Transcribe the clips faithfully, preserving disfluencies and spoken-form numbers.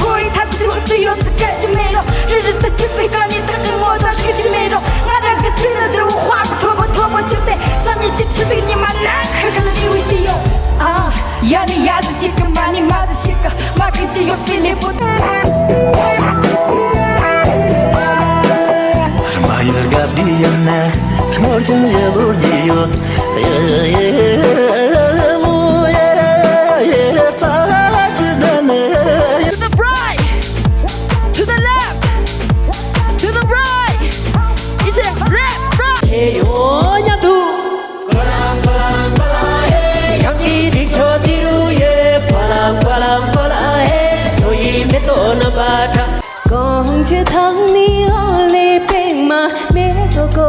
ཁོའི་ཐབས་ཀྱི་ལོག་ཅི་ཡོད་ཚུལ་སྐད་ཅིག་མེད་རུང་། རི་རི་ལྟར་ཆིབས་པའི་རྐང་གཉིས་ཐག་གི་ངོ་ཚ་ཧྲིག་ཅིག་མེད་རུང་། ང་རང་གི་སེམས་ན་ཟེར་བ་དཔའ་བོ་མཐོ་པོ་མཐོ་པོ་ཆིབས་ཏེ། སང་ཉིན་གྱི་ཁྲི་ལིག་ཉི་མ་ནམ་མཁའ་གི་ལ་རི་བོའི་དེ་ཡོད། ཨ། ཡ་ནི་ཡ་ཟི་ཤིག་གི་མ་ནི་མ་ཟི་ཤིག་གི་མ་ཁི་ཅི་ཡོད་པི་ལེ་པོ། མ་ཡི་དགའ་བདེ་ཡོད་ན་སྔོར་ཆང་ཡ་ལོར་གྱི་ཡོད། To the right, to the left, to the right. You say left, right. གོང་ཆེ་ཐང་ནི་ཨོ་ལེ་པད་མ་མེ་ཏོག་གོ་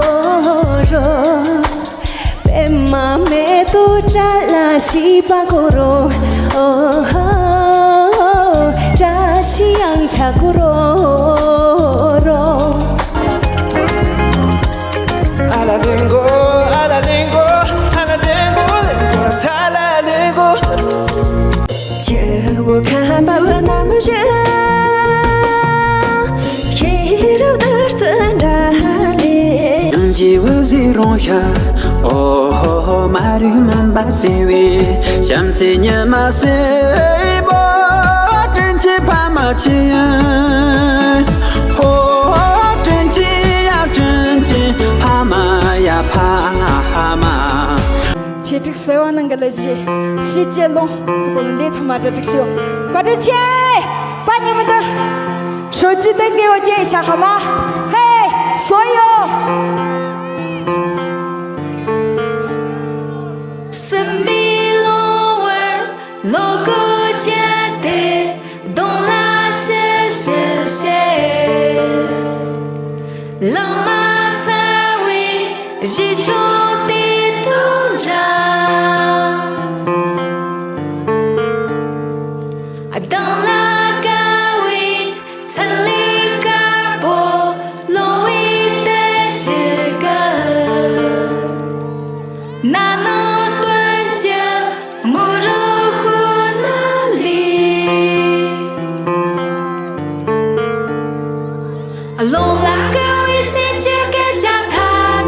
རོ། པད་མ་མེ་ཏོག་བཀྲ་ལ་ཤིས་པ་གོ་རོ། ཨོ་ཧོ། བཀྲ་ཤིས་གཡང་ཆ་གོ་རོ་རོ། ཨ་ལ་ལེན་གོ། ཨ་ལ་ལེན་གོ། ཨ་ལ་ལེན་གོ། ལེན་གོ། ཐ་ལ་ལེན་གོ། ཁྱེད་བོ་ཁ་པ་བ་ན་མ་ཞེ། ཁྱེད་རབ་དར་ཚ་འདྲ་ལེ། ཡང་ཇི་བོ་ཟི་རོང་ཤ། ཨོ་ཧོ་ཧོ། མ་རིག་མུན་པ་སེལ་བའི་བྱམས་བརྩེ་ཉི་མ་སེར་པོ། དྲིན་ཆེ་ཕ་མ་ཆེ། ཧོ་དྲིན་ཆེ་ཡ་དྲིན་ཆེ། ཕ་མ་ཡ་ཕ་མ། ཆེ་དྲུག་སེ་བ་ནང་གི་ལ་ཞེ། ཤེས་བྱེད་ལོང་སོགས་ལ་འདས་ཚང་མ་གྲ་སྒྲིག་ཞུ། བཀའ་དྲིན་ཆེ། པ་ཉི་མ་ད། ཧྲོ་ཅི་ཏན་གེ་བ་ཅེ་ཤ་ཧ་མ། ཧེ། སོ་ཡོ། སེམས་པའི་ལོང་བར་ལོ་གོ་བཅད་དེ། གདོང་ལ་ཞེ་ཞེ་ཞེ། ལང་མ་ཚ་བའི་གཞི་ཆུང་དེ་དང་འདྲ། གདོང་ལ་དགའ་བའི་ཚ་ལེ་དཀར་པོ་ལོང་བའི་དེ་ཅི་ག་ན་ནོ་དོན་ཅི་མོ་རོ་ཧུ་ན་ལི། ལོང་ལ་དཀར་བའི་སེམས་ཀྱི་སྐད་ཆ་ཐ་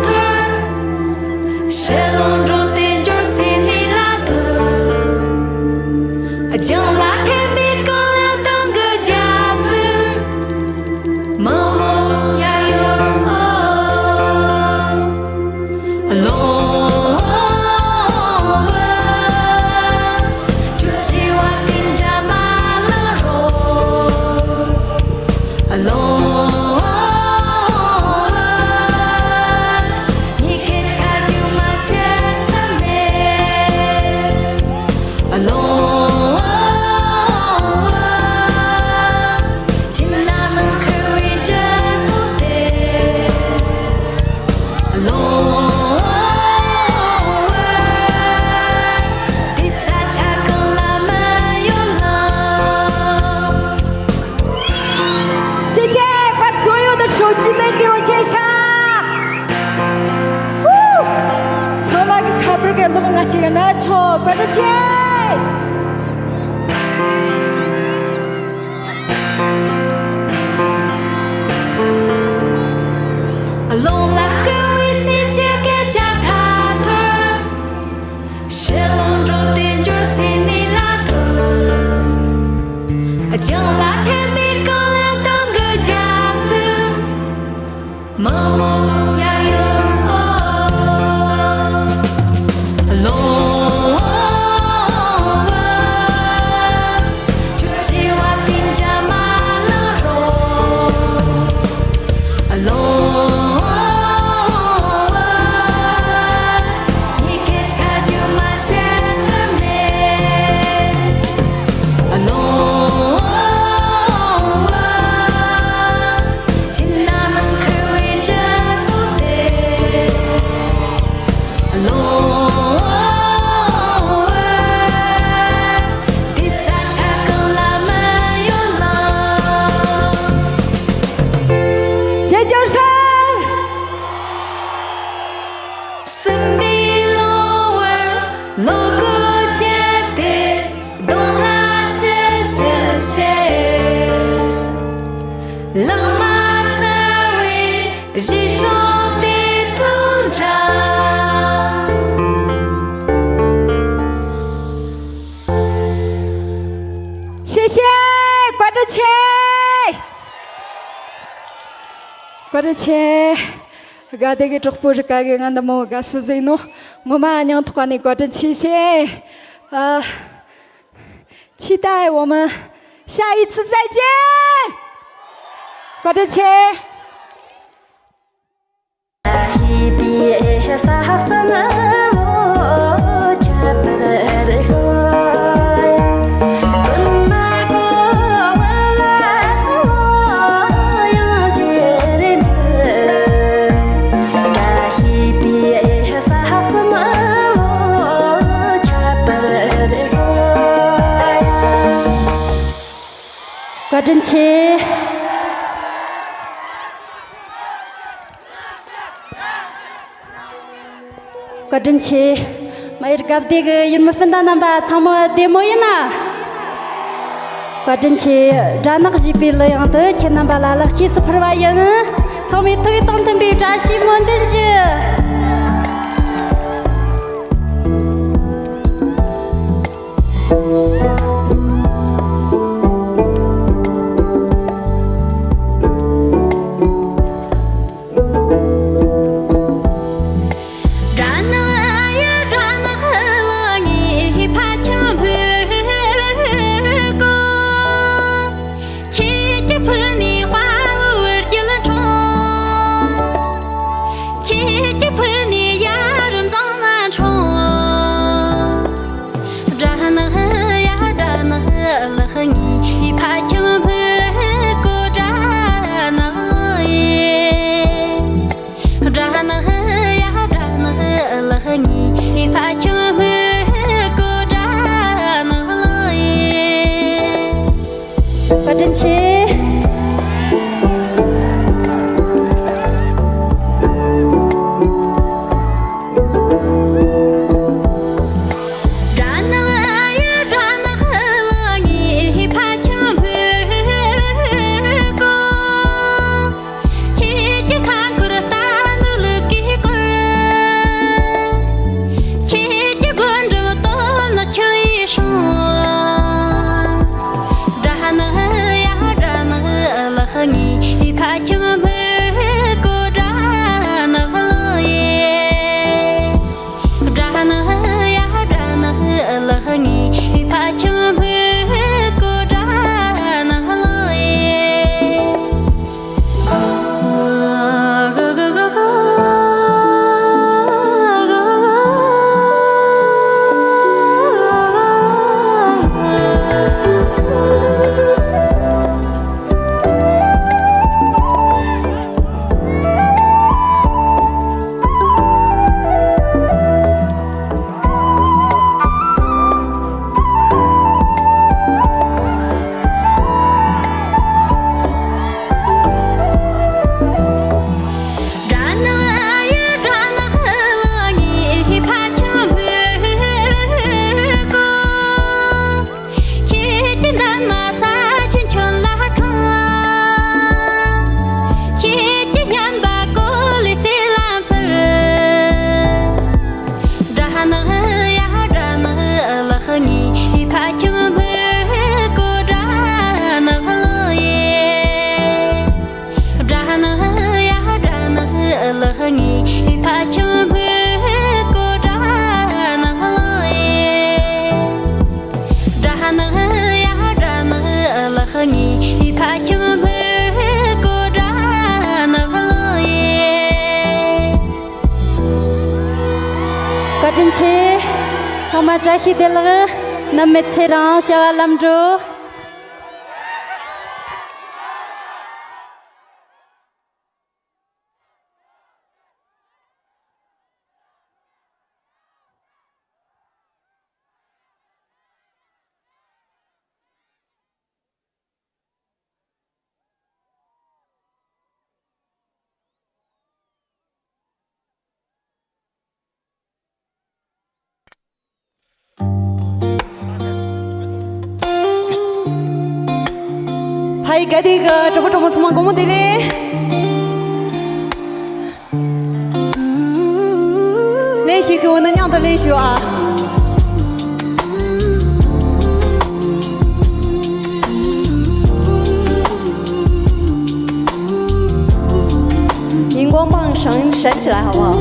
ཐོར། ཕྱི་ལོང་འགྲོ་དེ་འབྱོར་སེ་ནི་ལ་ཐོར། ལྗང་ལ་ཐེམ་མི་གང་ལ་དང་གི་རྒྱབ་ཟིན། མ་མོ་ཡ་ཡོ། ལོང་བ་ཁྱོད་ཆེ་བ་དེ་འདྲ་མ་ལང་རོ། ལོང་བ་ཉི་ཁེ་ཆ་ཅུ་མ་ཤེས་ཚ་མེད། ལོང་བ་ཅི་ན་ནང་ཁུར་བའི་འབྲས་བུ་དེ། ལོང་བ་དེ་ས་ཆ་གང་ལ་མི་ཡོང་ལ། 谢谢，把所有的手机都给我接下。ཚང་མ་གི་ཁ་པར་གི་ལོག་ང་ཅིག་ན་ཆོག་བཀའ་དྲིན་ཆེ། ལོང་ལ་དཀར་བའི་སེམས་ཀྱི་སྐད་ཆ་ཐ་ཐོར། ཕྱི་ལོང་འགྲོ་དེ་འབྱོར་སེ་ནི་ལ་ཐོར། ལྗང་ལ་ཐེམ་མི་གང་ལ་དང་གི་རྒྱབ་ཟིན། མ་མོ་ཡ་ཡོ། ལོང་བ་ཁྱོད་ཆེ་བ་དེ་འདྲ་མ་ལང་རོ། ལོང་བ་ཉི་ཁེ་ཆ་ཅུ་མ་ཤེས་ཚ་མེད། ལོང་བ་ཅི་ན་ནང་ཁུར་བའི་འབྲས་ བཀའ་དྲིན་ཆེ། དགའ་བདེ་གི་གྲོགས་པོ་རི་ཀ་གི་ང་འདི་མོ་དགའ་བསུ་ཟིག་ནོ། ངོ་མ་སྙིང་ཐག་པ་ནས་བཀའ་དྲིན་ཆེ་ཞེས། ཨ། 期待我们下一次再见。 བཀའ་དྲིན་ཆེ། བཀའ་དྲིན་ཆེ། བཀའ་དྲིན་ཆེ། མ་ཡར་དགའ་བདེ་གི་ཡུལ་མི་སྤུན་ཟླ་རྣམ་པ་ཚང་མ་བདེ་མོ་ཡིན་ན། བཀའ་དྲིན་ཆེ། སྦྲ་ནག་ཞེས་པའི་གླུ་དབྱངས་དུ་ཁྱེད་རྣམ་པ་ལ་ལ་གཅེས་སུ་ཕུལ་བ་ཡིན། ཚང་མས་ཐུགས་དང་མཐུན་པའི་བཀྲ་ཤིས་སྨོན་འདུན་ཞུ། ཁྱེད་ཀྱི་ཕུ་ནས་དཔའ་བོའི་རྒྱལ་འཁྲུངས། ཁྱེད་ཀྱི་ཕུ་ནས་ཡར་འཛམ་ལ་འཁྲུངས། སྦྲ་ནག་ཡ་སྦྲ་ནག་ལགས་ངའི་ཕ་ཁྱིམ་ཕུ་གོ། སྦྲ་ནག་ཡེ། སྦྲ་ནག་ཡ་སྦྲ་ནག་ལགས་ངའི་ཕ་ཁྱིམ་ཕུ་གོ། སྦྲ་ནག་ལགས་ཡེ། བཀའ་དྲིན་ཆེ། སྦྲ་ནག་ཡ་སྦྲ་ནག་ལགས་ངའི་ཕ་ཁྱིམ་ཕུ་གོ། ཁྱེད་ཀྱི་མཐའ་འཁོར་རྟ་ནོར་ལུག་གིས་བསྐོར། ཁྱེད་ཀྱི་སྒོ་འགྲམ་སྟོབས་ནི་ཆུ་ཡིས་སྲུང་། སྦྲ་ནག་ཡ་སྦྲ་ནག་ལགས་ངའི་ཕ་ཁྱིམ་ཕུ་གོ། སྦྲ་ནག་ལགས་ཡེ། སྦྲ་ནག་ཡ་སྦྲ་ནག་ལགས་ངའི་ཕ་ཁྱིམ་ཕུ་གོ། སྦྲ་ནག་ལགས་ཡེ། སྦྲ་ནག་ཡ་སྦྲ་ནག་ལགས་ངའི་ཕ་ཁྱིམ་ཕུ་གོ། ཁྱེད་ཀྱི་འདབ་མ་ས་ཆེན་ཁྱོན་ལ་གང་། ཁྱེད་ཀྱི་སྙན་པ་གོ་ལའི་རྩེ་ལ་འཕུར། སྦྲ་ནག་ཡ་སྦྲ་ནག་ལགས་ངའི་ཕ་ཁྱིམ་ཕུ་གོ། སྦྲ་ནག་ལགས་ཡེ། སྦྲ་ནག་ཡ་སྦྲ་ནག་ལགས་ངའི་ཕ་ཁྱིམ་ཕུ་གོ། སྦྲ་ནག་ལགས་ཡེ། སྦྲ་ནག་ཡ་སྦྲ་ནག་ལགས་ངའི་ཕ་ཁྱིམ་ཕུ་གོ། སྦྲ་ནག་ལགས་ཡེ། བཀའ་དྲིན་ཆེ། ཚང་མ་བཀྲ་ཤིས་བདེ་ལེགས། ནམ་མེད་ཚེ་རིང་བྱ་བ་ལམ་འགྲོ། ཕ་ཡི་དགའ་བདེ་གི་གྲོགས་པོ་གྲོགས་མོ་ཚང་མ་དགོང་མོ་བདེ་ལེགས། ལེན་ཞུ་མཁན་འོ་ན་མཉམ་དུ་ལེན་ཞུ་ཨ། 棒上升起来好不好？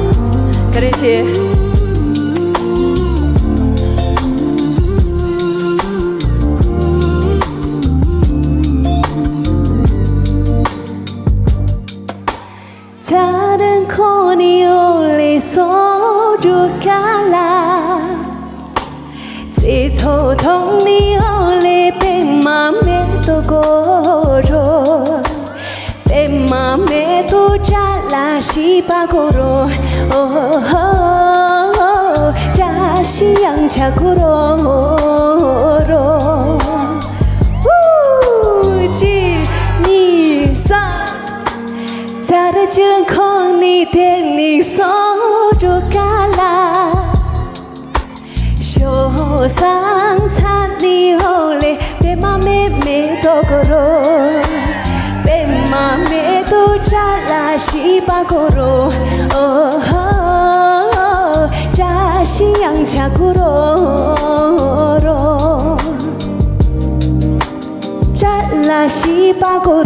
གཅིག་གཉིས་གསུམ། ལེགས་ཤིག་བཀའ་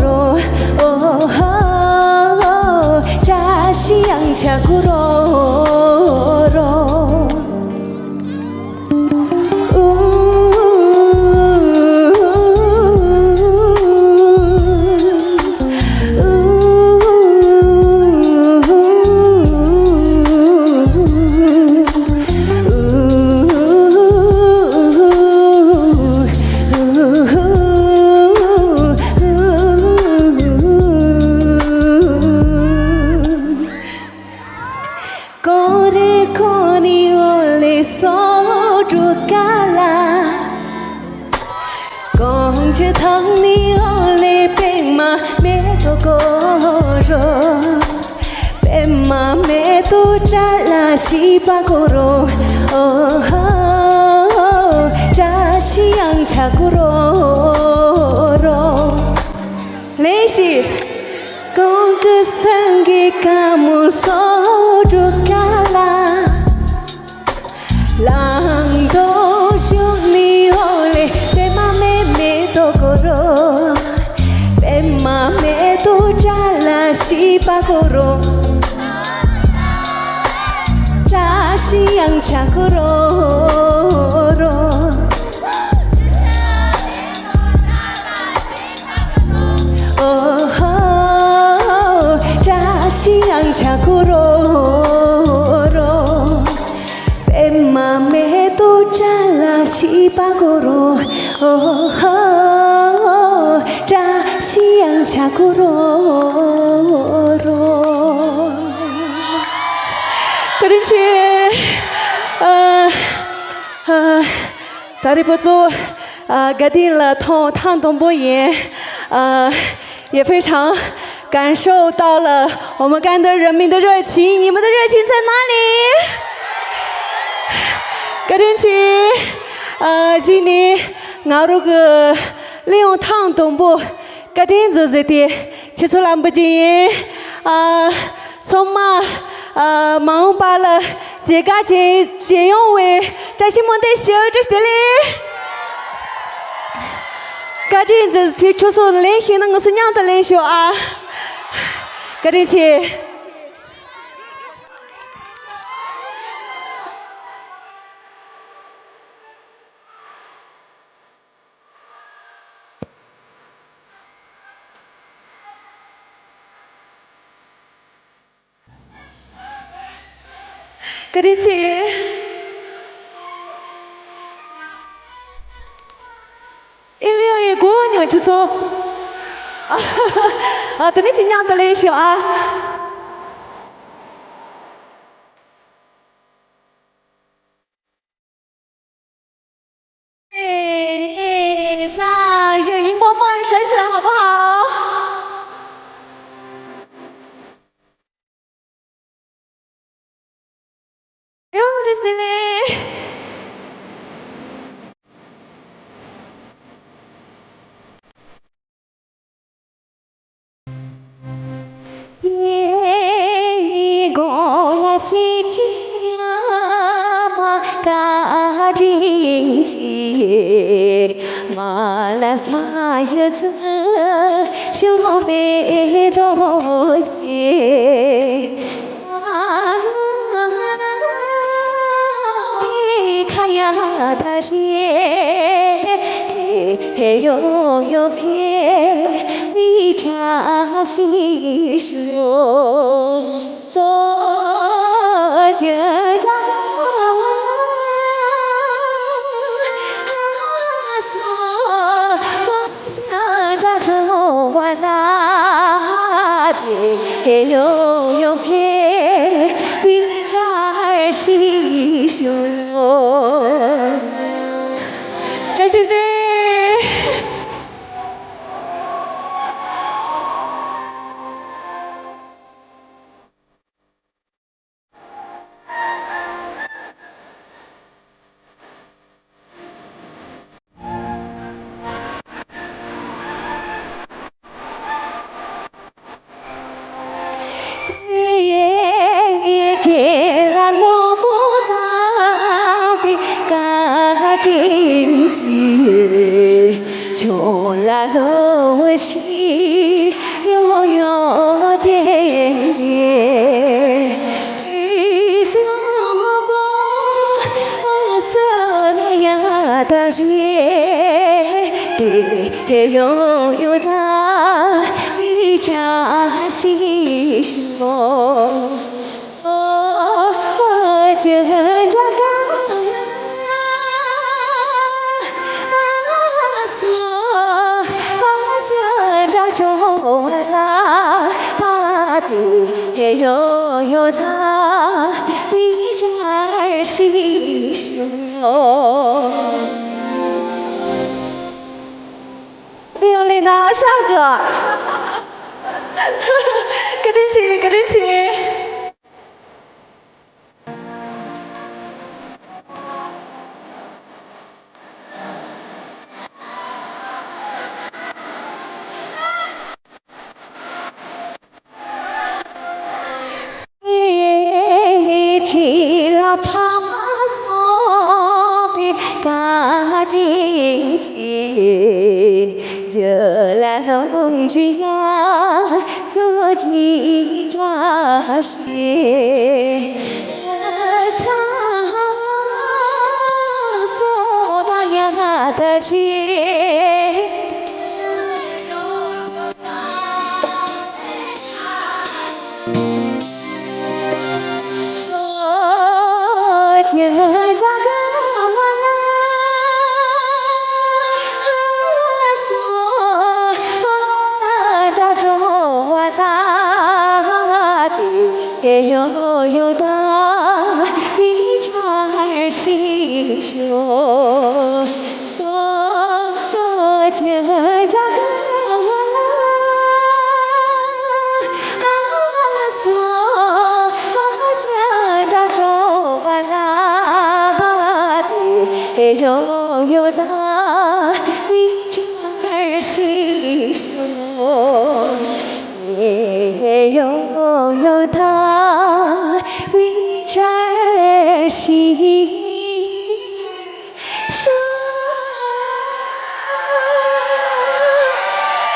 དྲིན་ཆེ། ཨ། ཨ། ད་རེས་ཁོ་ཚོ། ཨ། དགའ་ལྡན་ལ་ཐོང་ཐེངས་དང་པོ་ཡིན། ཨ། 也非常感受到了我们甘德人民的热情，你们的热情在哪里？བཀའ་དྲིན་ཆེ། ཨ། གཞི་ནས་ང་རང་གི་གླེང་ཐེངས་དང་པོ་བཀའ་དྲིན་ཟེར་ཟེར་ཏེ་ཁྱེད་ཚོ་ལ་འབུལ་གྱི་ཡིན། ཨ། ཚང་མ། ཨ། མ་འོངས་པ་ལ་མཇལ་ཁ་བྱེད་བྱེད་ཡོང་བའི་བཀྲ་ཤིས་སྨོན་འདུན་ཞུ། བཀྲ་ཤིས་བདེ་ལེགས། བཀའ་དྲིན་ཟེར་དེ་ཁྱོད་ཚོ་ལེན་ཤེས་ན་ང་ཚོ་མཉམ་དུ་ལེན་ཤོག་ཨ། བཀའ་དྲིན་ཆེ། བཀའ་དྲིན་ཆེ། ཨེ་ལེ་ཨེ་གོ་ཉོ་ཆུ་ཚོ། ཨ། དེ་ནས་ཅི་མཉམ་དུ་ལེན་ཤོག་ཨ། ཨེ། ཨེ། ཨེ། ཨེ། ཨེ། ཨེ། 哎呀，荧光棒闪起来好不好？哟，这是嘞。 ལ་ས་ཡ་ཚ་ཤོ་མེ་དོ་ཡེ། ཡ་ད་རེ་ཡོ་ཡོ་ཕེ་མི་ཁྲ་ཤི་ཤོ། བཀྲ་ཤིས་བདེ་ལེགས། ཡང་ལེ་ན་ཤག་གི། བཀའ་དྲིན་ཆེ། བཀའ་དྲིན་ཆེ།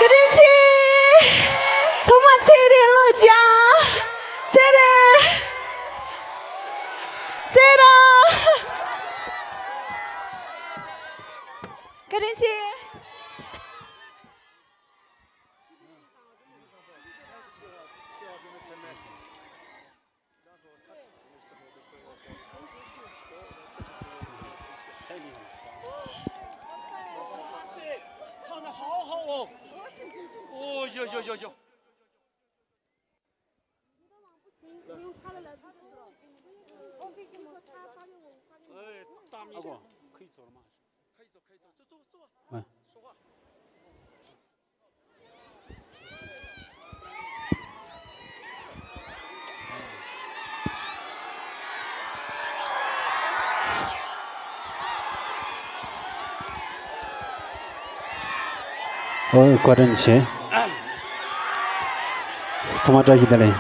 བཀའ་དྲིན་ཆེ། ཚང་མ་ཚེ་རིང་ལོ་བརྒྱ། ཚེ་རིང་། ཚེ་རིང་། བཀའ་དྲིན་ཆེ། ཨོ། བཀའ་དྲིན་ཆེ། ཚང་མ་བཀྲ་ཤིས་བདེ་ལེགས།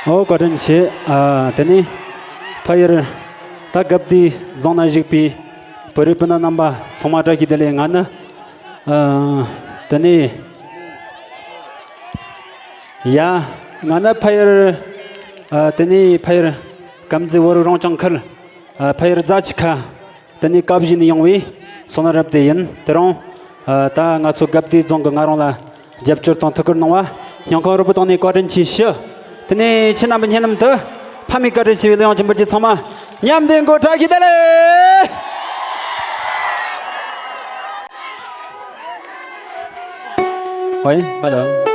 ཨོ། བཀའ་དྲིན་ཆེ། ཨ། དེ་ནས་ཕ་ཡུལ་ད་སྐབས་འདིའི་རྫོང་ན་བཞུགས་པའི་བོད་རིགས་སྤུན་ཟླ་རྣམ་པ་ཚང་མ་བཀྲ་ཤིས་བདེ་ལེགས། ང་ནི། ཨ། དེ་ནས། ཡ། ང་ནི་ཕ་ཡུལ། ཨ། དེ་ནས་ཕ་ཡུལ། དཀར་མཛེས་བོད་རིགས་རང་སྐྱོང་ཁུལ། ཨ། ཕ་ཡུལ་རྫ་ཆུ་ཁ། དེ་ནས་བཀའ་བཞིན་ཡོང་བའི་བསོད་ནམས་རབ་དེ་ཡིན། དེ་རིང་། ཨ། ད་ང་ཚོ་དགའ་བདེ་རྫོང་གི་ང་རང་ལ་རྒྱབ་སྐྱོར་དང་ཐུགས་ཁུར་གནང་བ་སྙིང་ཁོང་རུས་པའི་གཏིང་ནས་བཀའ་དྲིན་ཆེ་ཞུ། དེ་ནས་ཁྱེད་རྣམ་པ་སྙན་ནམ་དུ་ཕ་མའི་བཀའ་དྲིན་ཆེ་བའི་གླུ་དབྱངས་ཀྱི་འབུལ་རྒྱུ། ཚང་མ་མཉམ་དུ་མགོ་བོ་སྒྲ་གིས་བརྡབ་ལེ། ཨོའི། ཧ་ལོ།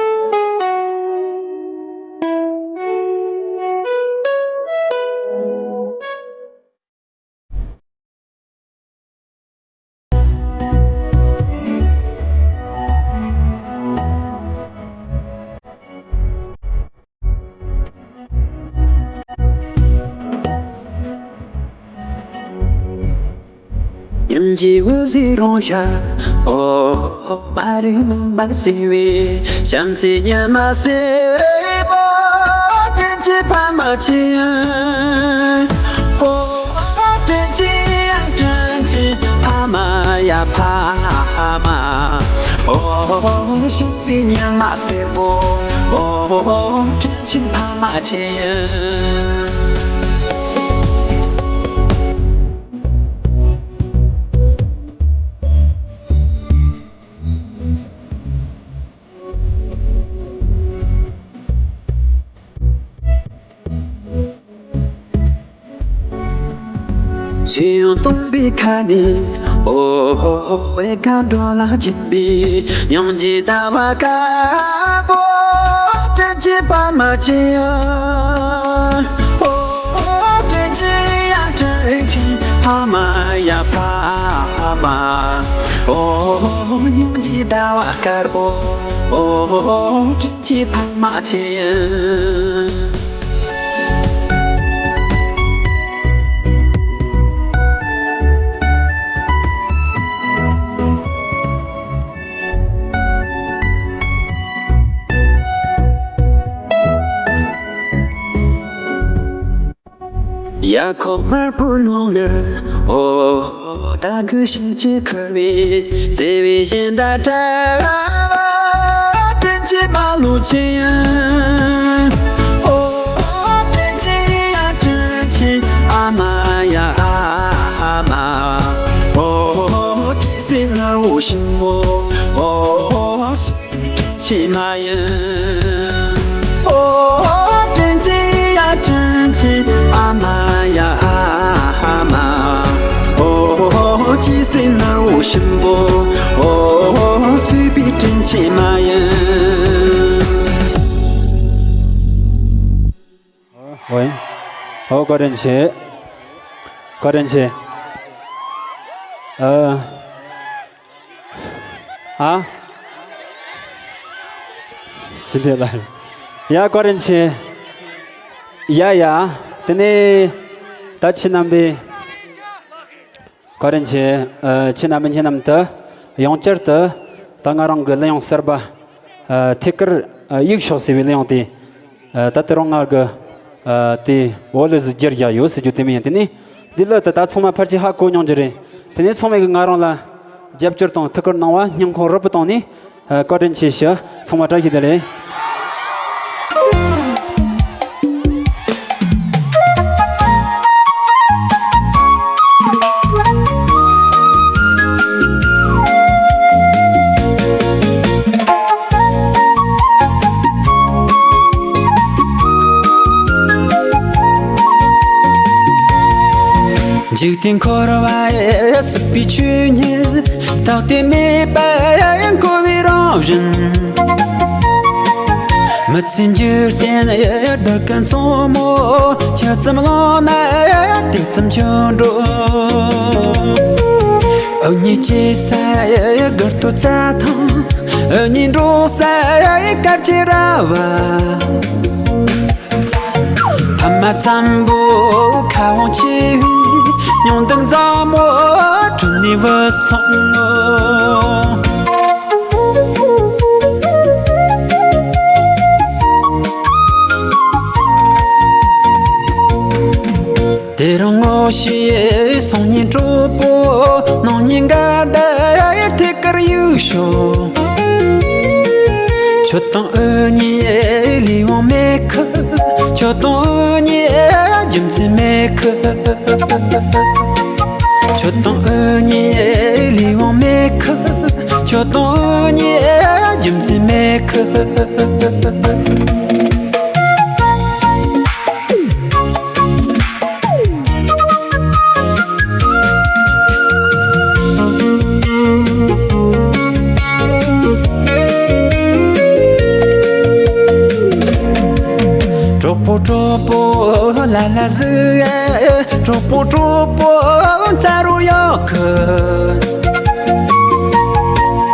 ཉམས་ཀྱི་འོད་ཟེར་རང་ཤར། ཨོ། མ་རིག་མུན་པ་སེལ་བའི་བྱམས་བརྩེའི་ཉི་མ་སེར་པོ། དྲིན་ཆེན་ཕ་མ་ཆེ། ཨོ། དྲིན་ཆེན་ཡ་དྲིན་ཆེན་ཕ་མ་ཡ་ཕ་མ། ཨོ། བྱམས་བརྩེའི་ཉི་མ་སེར་པོ། ཨོ། དྲིན་ཆེན་ཕ་མ་ཆེ། སུ་ཡང་སྟོན་པའི་ཁ་ནས། ཨོ། བོད་ཀྱི་འགྲོ་ལ་སྦྱིན་པའི་སྙིང་རྗེ་ཟླ་བ་དཀར་པོ། དྲིན་ཆེན་ཕ་མ་ཆེ། ཨོ། དྲིན་ཆེན་ཡ་དྲིན་ཆེན་ཕ་མ་ཡ་ཕ་མ། ཨོ། སྙིང་རྗེ་ཟླ་བ་དཀར་པོ། ཨོ། དྲིན་ཆེན་ཕ་མ་ཆེ། ཡ་ཁོ་དམར་པོ་ནང་ལ། ཨོ། ད་གི་ཤི་ཅི་ཁུ་བའི་བརྩེ་བའི་བཞིན་ད་བྲལ་བ། དྲིན་ཆེན་མ་ལུས་ཆེ། ཨོ། དྲིན་ཆེན་ཡ་དྲིན་ཆེན་ཨ་མ་ཡ་ཨ་མ། ཨོ། ཅི་སེ་ནར་འོ་ཤིང་མོ། ཨོ། ཕྱི་མ་ཡིན། ཨོ། དྲིན་ཆེན་ཡ་དྲིན་ཆེན་ཨ་མ་ཡ་ཨ་མ། ཨོ། ཅི་སེ་ནར་འོ་ཤིང་པོ། ཨོ། སུས་པའི་དྲིན་ཆེན་མ་ཡིན། ཨོ། ཨོ། བཀའ་དྲིན་ཆེ། བཀའ་དྲིན་ཆེ། ཨ། ཨ། ཅི་འདི་ལ། ཡ། བཀའ་དྲིན་ཆེ། ཡ་ཡ། དེ་ནས་ད་ཁྱེད་རྣམ་པས། བཀའ་དྲིན་ཆེ། ཨ། ཁྱེད་རྣམ་པས་སྙན་ནམ་དུ་ཡང་བསྐྱར་དུ་ད་ང་རང་གི་གླུ་དབྱངས་གསར་པ། ཨ། ཐད་ཀར། ཨ། གཡུག་ཤོག་ཟེར་བའི་གླུ་དབྱངས་དེ། ཨ། ད་དེ་རིང་ང་གི། ཨ། དེ་འོ་ལེ་ཟིག་བསྒྱུར་རྒྱུ་ཡོད་ཟེར་རྒྱུ་དེ་མིན་ཡང་། དེ་ནས་འདི་གླུ་དེ་ད་ཚང་མ་ཕལ་ཆེར་ཧ་གོ་མྱོང་རྒྱུ་རེད། དེ་ནས་ཚང་མས་གི་ང་རང་ལ་རྒྱབ་སྐྱོར་དང་ཐུགས་ཁུར་གནང་བ་སྙིང་ཁོང་རུས་པའི་གཏིང་ནས། ཨ། བཀའ་དྲིན་ཆེ་ཞུ། ཚང་མ་བཀྲ་ཤིས་བདེ་ལེགས། འཇིག་རྟེན་འཁོར་བ་ཡི་སྲིད་པའི་ཆོས་ཉིད། རྟག་ཏུ་མེད་པ་འཁོར་བའི་རང་བཞིན། མི་ཚེ་འཇིག་རྟེན་བདག་གི་མཚོ་མོ། ཆེ་ཙམ་ལོངས་ན་དེ་ཙམ་ཆུང་འགྲོ། འུ་གཉིས་སྐྱེས་ས་དགུ་སྟོད་རྩྭ་ཐང་། འུ་གཉིས་འགྲོགས་ས་གར་གྱི་ར་བ། ཕ་མ་འཚམ་པོ་ཁ་དབང་ཆེ་བའི། ཉུང་མཐའ་མཛའ་མོ་གྲོལ་ནས་བུད་སོང་ངོ་། དེ་རིང་ངོ་ཤེས་སང་ཉིན་གྲོགས་པོ། ནངས་ཉིན་འགལ་ཟླ་ཐད་ཀར་གཡུག་ཤོག། ཁྱོད་དང་འུ་གཉིས་ལས་དབང་མེད་ཁུལ། ཁྱོད་དང་ངའི་རྒྱུ་མཚན་མེད་ཁུ། ཁྱོད་དང་ངའི་ལས་དབང་མེད་ཁུ། ཁྱོད་དང་ངའི་རྒྱུ་མཚན་མེད་ཁུ། གྲོགས་པོ་གྲོགས་པོ་ལ་ལ་ཟིག་གྲོགས་པོ་གྲོགས་པོ་ཚ་རུ་ཡོད་གི།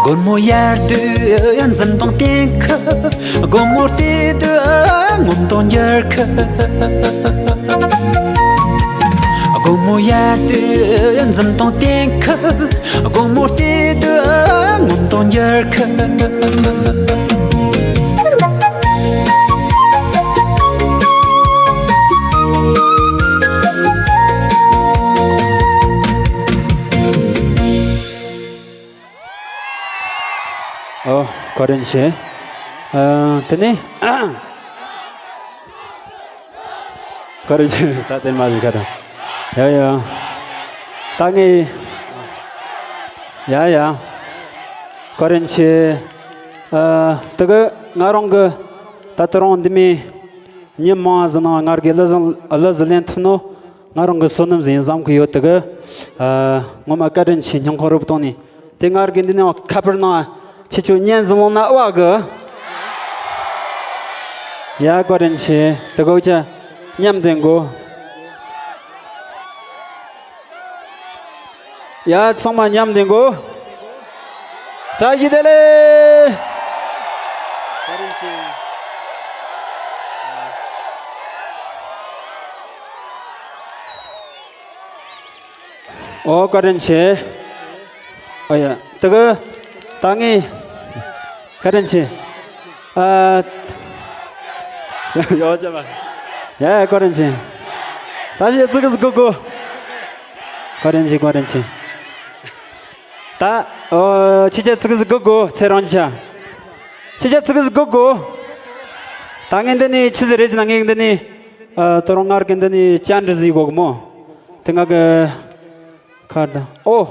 སྒོར་མོ་ཡར་དུ་འཛིན་དང་བསྟན་གི། སྒོར་མོ་བལྟས་དུས་ངོམ་དང་འགྱུར་གི། སྒོར་མོ་ཡར་དུ་འཛིན་དང་བསྟན་གི། སྒོར་མོ་བལྟས་དུས་ངོམ་དང་འགྱུར་གི། ཨོ། བཀའ་དྲིན་ཆེ། ཨ། དེ་ནས། བཀའ་དྲིན་ཆེ། ད་དེ་མ་ཟིག་ག་དང་། ཡ་ཡ། ད་ངས། ཡ་ཡ། བཀའ་དྲིན་ཆེ། ཨ། དེ་གི་ང་རང་གི་ད་ལྟ་རང་འདི་མི་ཉིན་མང་ཟིག་ནང་ང་རྒྱལ་གླུ་ཟིག་གླུ་ཟིག་ལེན་ཐུབ་ནོ། ང་རང་གི་བསོད་ནམས་ཟིག་ཡིན་བསམ་གི་ཡོད། དེ་གི། ཨ། ངོ་མ་བཀའ་དྲིན་ཆེ། སྙིང་ཁོང་རུབ་བཏང་ནས། དེ་ང་རྒྱལ་འདི་ནས་ཁ་པར་ནང་ཁྱེད་ཆོ་ཉན་ཟིག་ལོང་ན་བ་གི། ཡ། བཀའ་དྲིན་ཆེ། དེ་གོ་ཅ་མཉམ་དུ་འགོ། ཡ། ཚང་མ་མཉམ་དུ་འགོ། བཀྲ་ཤིས་བདེ་ལེགས། བཀའ་དྲིན་ཆེ། ཨོ། བཀའ་དྲིན་ཆེ། ཨ་ཡ། དེ་གི་ད་ངས། བཀའ་དྲིན་ཆེ། ཨ། ཡོ་ཅ་བ། ཡ། བཀའ་དྲིན་ཆེ། ད་ཅི་ཙི་གི་ཟིག་གོ་གོ། བཀའ་དྲིན་ཆེ། བཀའ་དྲིན་ཆེ། ད། ཨོ། ཁྱེད་ཅག་ཙི་གི་ཟིག་གོ་གོ། ཚེ་རང་ཅ། ཁྱེད་ཅག་ཙི་གི་ཟིག་གོ་གོ། ད་ངས་འདི་ནས་ཆི་ཟིག་རེད་ཟེར་ན། ངས་འདི་ནས། ཨ། དོ་རང་ང་རྒྱལ་འདི་ནས་བཅར་འདྲི་ཟིག་གོ་གི་མོ། དེ་ང་གི། ཁར་ད། ཨོ།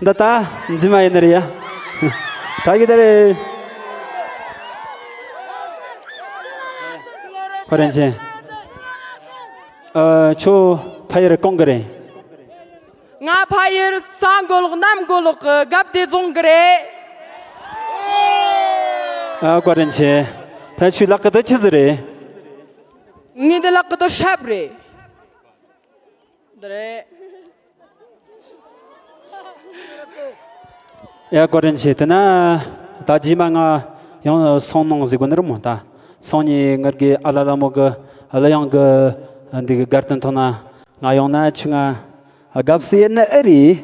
འདི་ད་འཛིན་མ་ཡིན་ནི་རེད་ཡ། བཀྲ་ཤིས་བདེ་ལེགས། བཀའ་དྲིན་ཆེ། ཨ། ཁྱོད་ཕ་ཡུལ་གང་གི་རེད། ང་ཕ་ཡུལ་ས་མགོ་ལོག་གནམ་མགོ་ལོག་གི་དགའ་བདེ་རྫོང་གི་རེད། ཨ། བཀའ་དྲིན་ཆེ། ད་ཁྱོད་ལག་གི་དེ་ཆི་ཟིག་རེད། ངའི་འདི་ལག་གི་དེ་ཧྲབ་རེད། འདི་རེད། ཡ། བཀའ་དྲིན་ཆེ། དེ་ན་ད་རྗེས་མ་ང་ཡང་སང་གནང་ཟིག་གོ་ནི་རེད་མོ། ད་སང་ཉིན་ངར་གི་ཨ་ལ་ལ་མོ་གི་ཨ་ལ་ཡང་གི་འདི་གི་གར་སྟོན་ཐོག་ན་ང་ཡོང་ན་ཆུ་ང་དགའ་བསུ་ཡེ་ནི་ཨེ་རེད།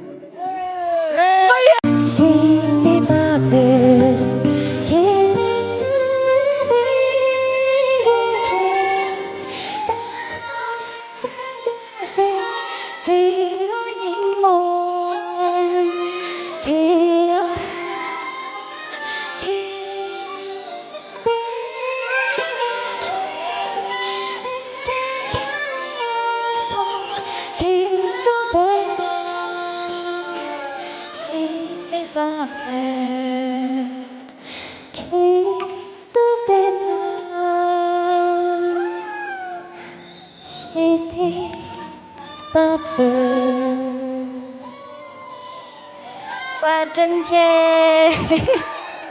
བཀའ་དྲིན་ཆེ།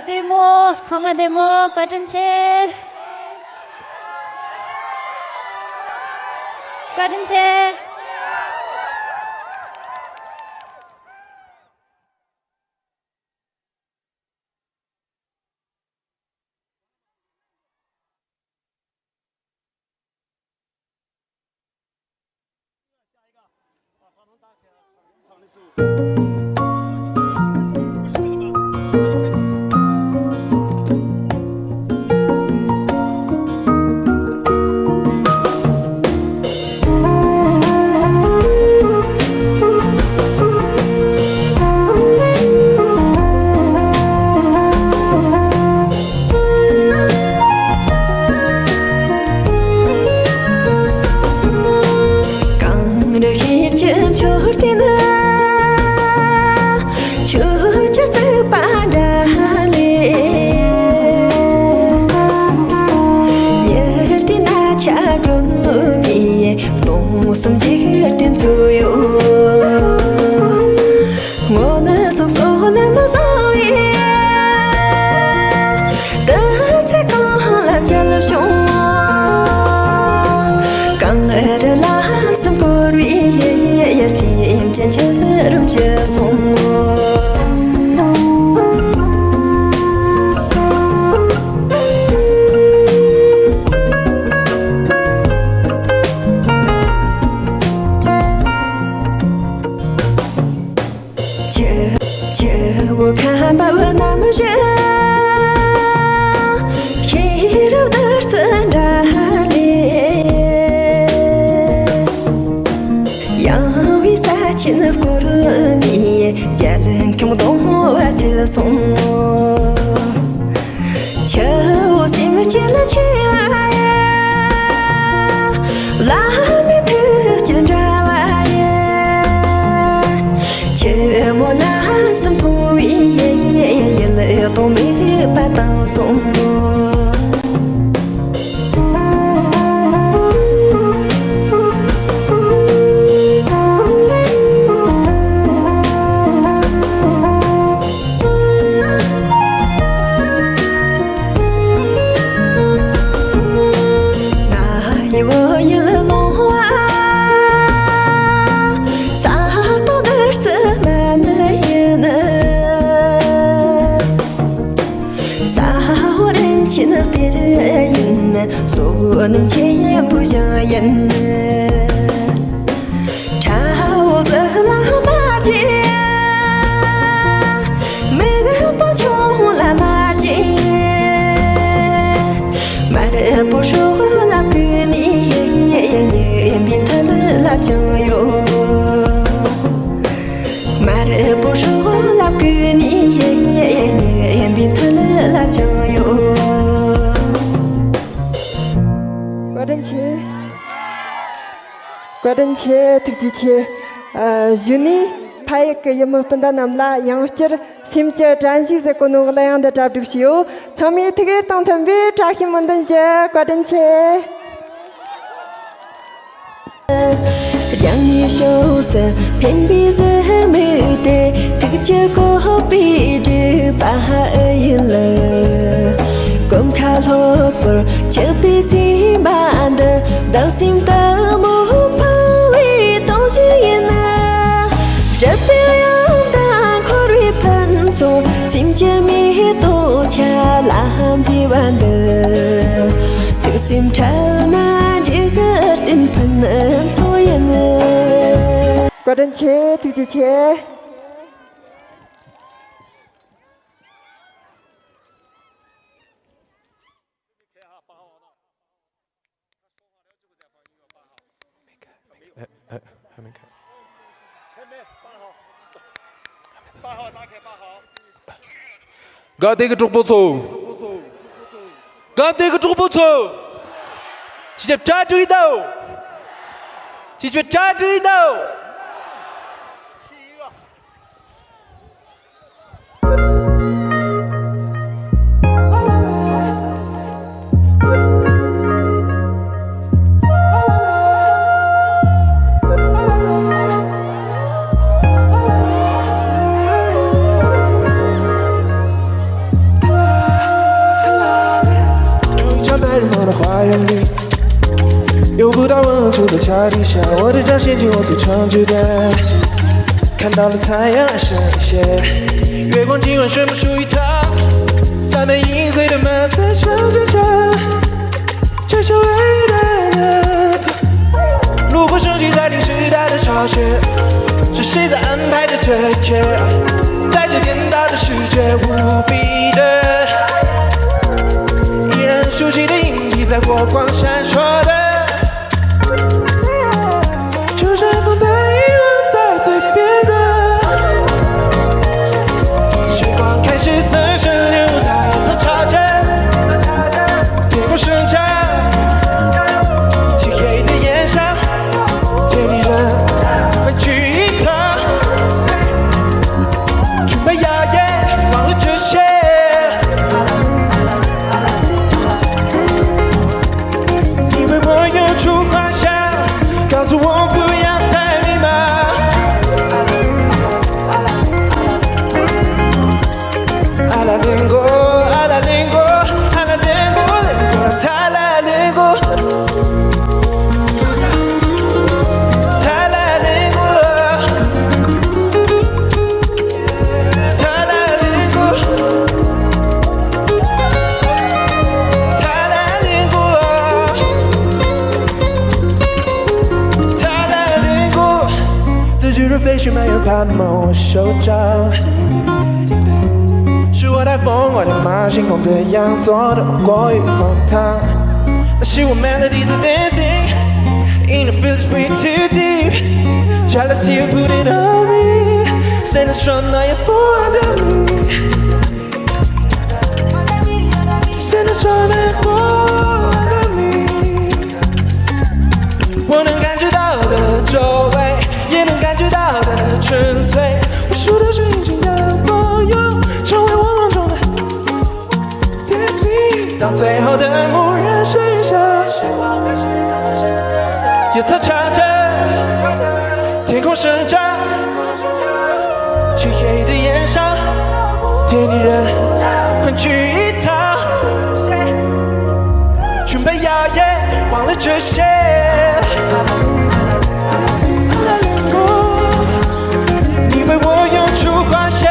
བདེ་མོ། ཚང་མ་བདེ་མོ། བཀའ་དྲིན་ཆེ། བཀའ་དྲིན་ཆེ། དེ་ཚོ་ཡོད། ངོ་ནི་སོ་སོ་ལ་མ་བཟོ་ཡི། ད་ཚེ་གང་ལ་མཇལ་བྱུང་། གངས་རི་ལ་སེམས་འཁོར་བའི་ཡེ་ཡེ་སེམས་ཅན་ཆེ་རུམ་ཆེ་སོང་། ཆུ་ཆུ་བོ་ཁམས་པ་བོ་ནམ་བཞིན་ཤེས་རབ་བདུད་རྩི་འདྲ་ལས། ཡང་བའི་ས་ཆེན་བསྐོར་ནས་རྒྱལ་ཁམས་གདོང་བ་སེལ་སོང་། ཆུ་བོ་སེམས་ཅན་ལ་ཆེ་བ་ཡ། བླ་མའི་ཐུགས་རྒྱུད་འདྲ་བ་ཡ། ཆུ་མོ་ལ་སེམས་མཐོང་བའི་ཡུལ་སྟོང་མེད་པ་དྭངས་སོང་། ང་ཡི་བོད་ཡུལ་ལོང་བ། ས་སྟོང་བདུད་རྩི་མ་ནི་ཡིན། ས་འོག་རིན་ཆེན་གཏེར་ཡིན། བསོད་ནམས་ཆེན་པོ་ཞིང་ཡིན། ཁྲ་བོ་ཟི་ལ་མ་བརྗེད། མི་དགུ་པོ་ཆུང་ལ་མ་བརྗེད། མ་རུ་པོ་ཧྲོ་ལ་བཀོད་ནས་ཉེན་པའི་མཐུ་ལ་བཅངས་ཡོད། མ་རུ་པོ་ཧྲོ་ལ་བཀོད་ནས་ཉེན་པའི་མཐུ་ལ་བཅངས་ཡོད། བཀའ་དྲིན་ཆེ། བཀའ་དྲིན་ཆེ། ཐུགས་རྗེ་ཆེ། ཨ། གཞུག་ནས་ཕ་ཡུལ་གྱི་ཡུལ་མི་སྤུན་ཟླ་རྣམས་ལ་ཡང་བསྐྱར་སེམས་ཀྱི་དྲན་ཤེས་ཟེར་གོ་ནོ་གླུ་དབྱངས་འདི་གྲ་སྒྲིག་ཞུས་ཡོད། ཚང་མས་ཐུགས་ཡིད་དང་མཐུན་པའི་བཀྲ་ཤིས་སྨོན་འདུན་ཞུ། བཀའ་དྲིན་ཆེ། རྒྱང་ནི་ཕྱོགས་སུ་འཕེན་པའི་ཟུར་མིག་དེ། ཐུགས་ཀྱི་བཀོད་པས་སྒྲིབ་པ་ཨེ་ཡིན་ལ། གོམ་ཁ་ལྷོད་པོར་ཆགས་པའི་སེམས་པ་འདི། བདག་སེམས་ལྟད་མོ་འཕངས་པའི་སྟོང་གཞི་ཡིན། སྲིད་པའི་གཡང་དང་འཁོར་བའི་ཕུན་ཚོགས། སེམས་ཀྱི་མེ་ཏོག་ཆ་ལ་མཛེས་པ་འདི། ཐུགས་སེམས་འཕྲལ་ན་འཇིག་རྟེན་ཕུན་ཚོགས་ཡིན། བཀའ་དྲིན་ཆེ། ཐུགས་རྗེ་ཆེ། གལ་ཏེ་གི་གྲོགས་པོ་ཚོ། གལ་ཏེ་གི་གྲོགས་པོ་ཚོ། ཁྱེད་ཀྱི་གྲ་སྒྲིག་དང་། ཁྱེད་ཀྱི་གྲ་སྒྲིག་དང་། 飞行没有盼望，我受伤。是我太疯狂，天马行空的样子，我都过于荒唐。那是我 melodies of dancing, in the feels way too deep. Jealousy you put it on me, send a strong night for me. Send a strong night for me. 我能感觉到的周围，也能感觉到的纯粹。无数的声音像风涌，成为我梦中的 Dancing。当最后的幕然剩下，夜色长着，天空生长，漆黑的夜上，天地人汇聚一堂。 全被耀眼，忘了这些。你为我涌出幻想，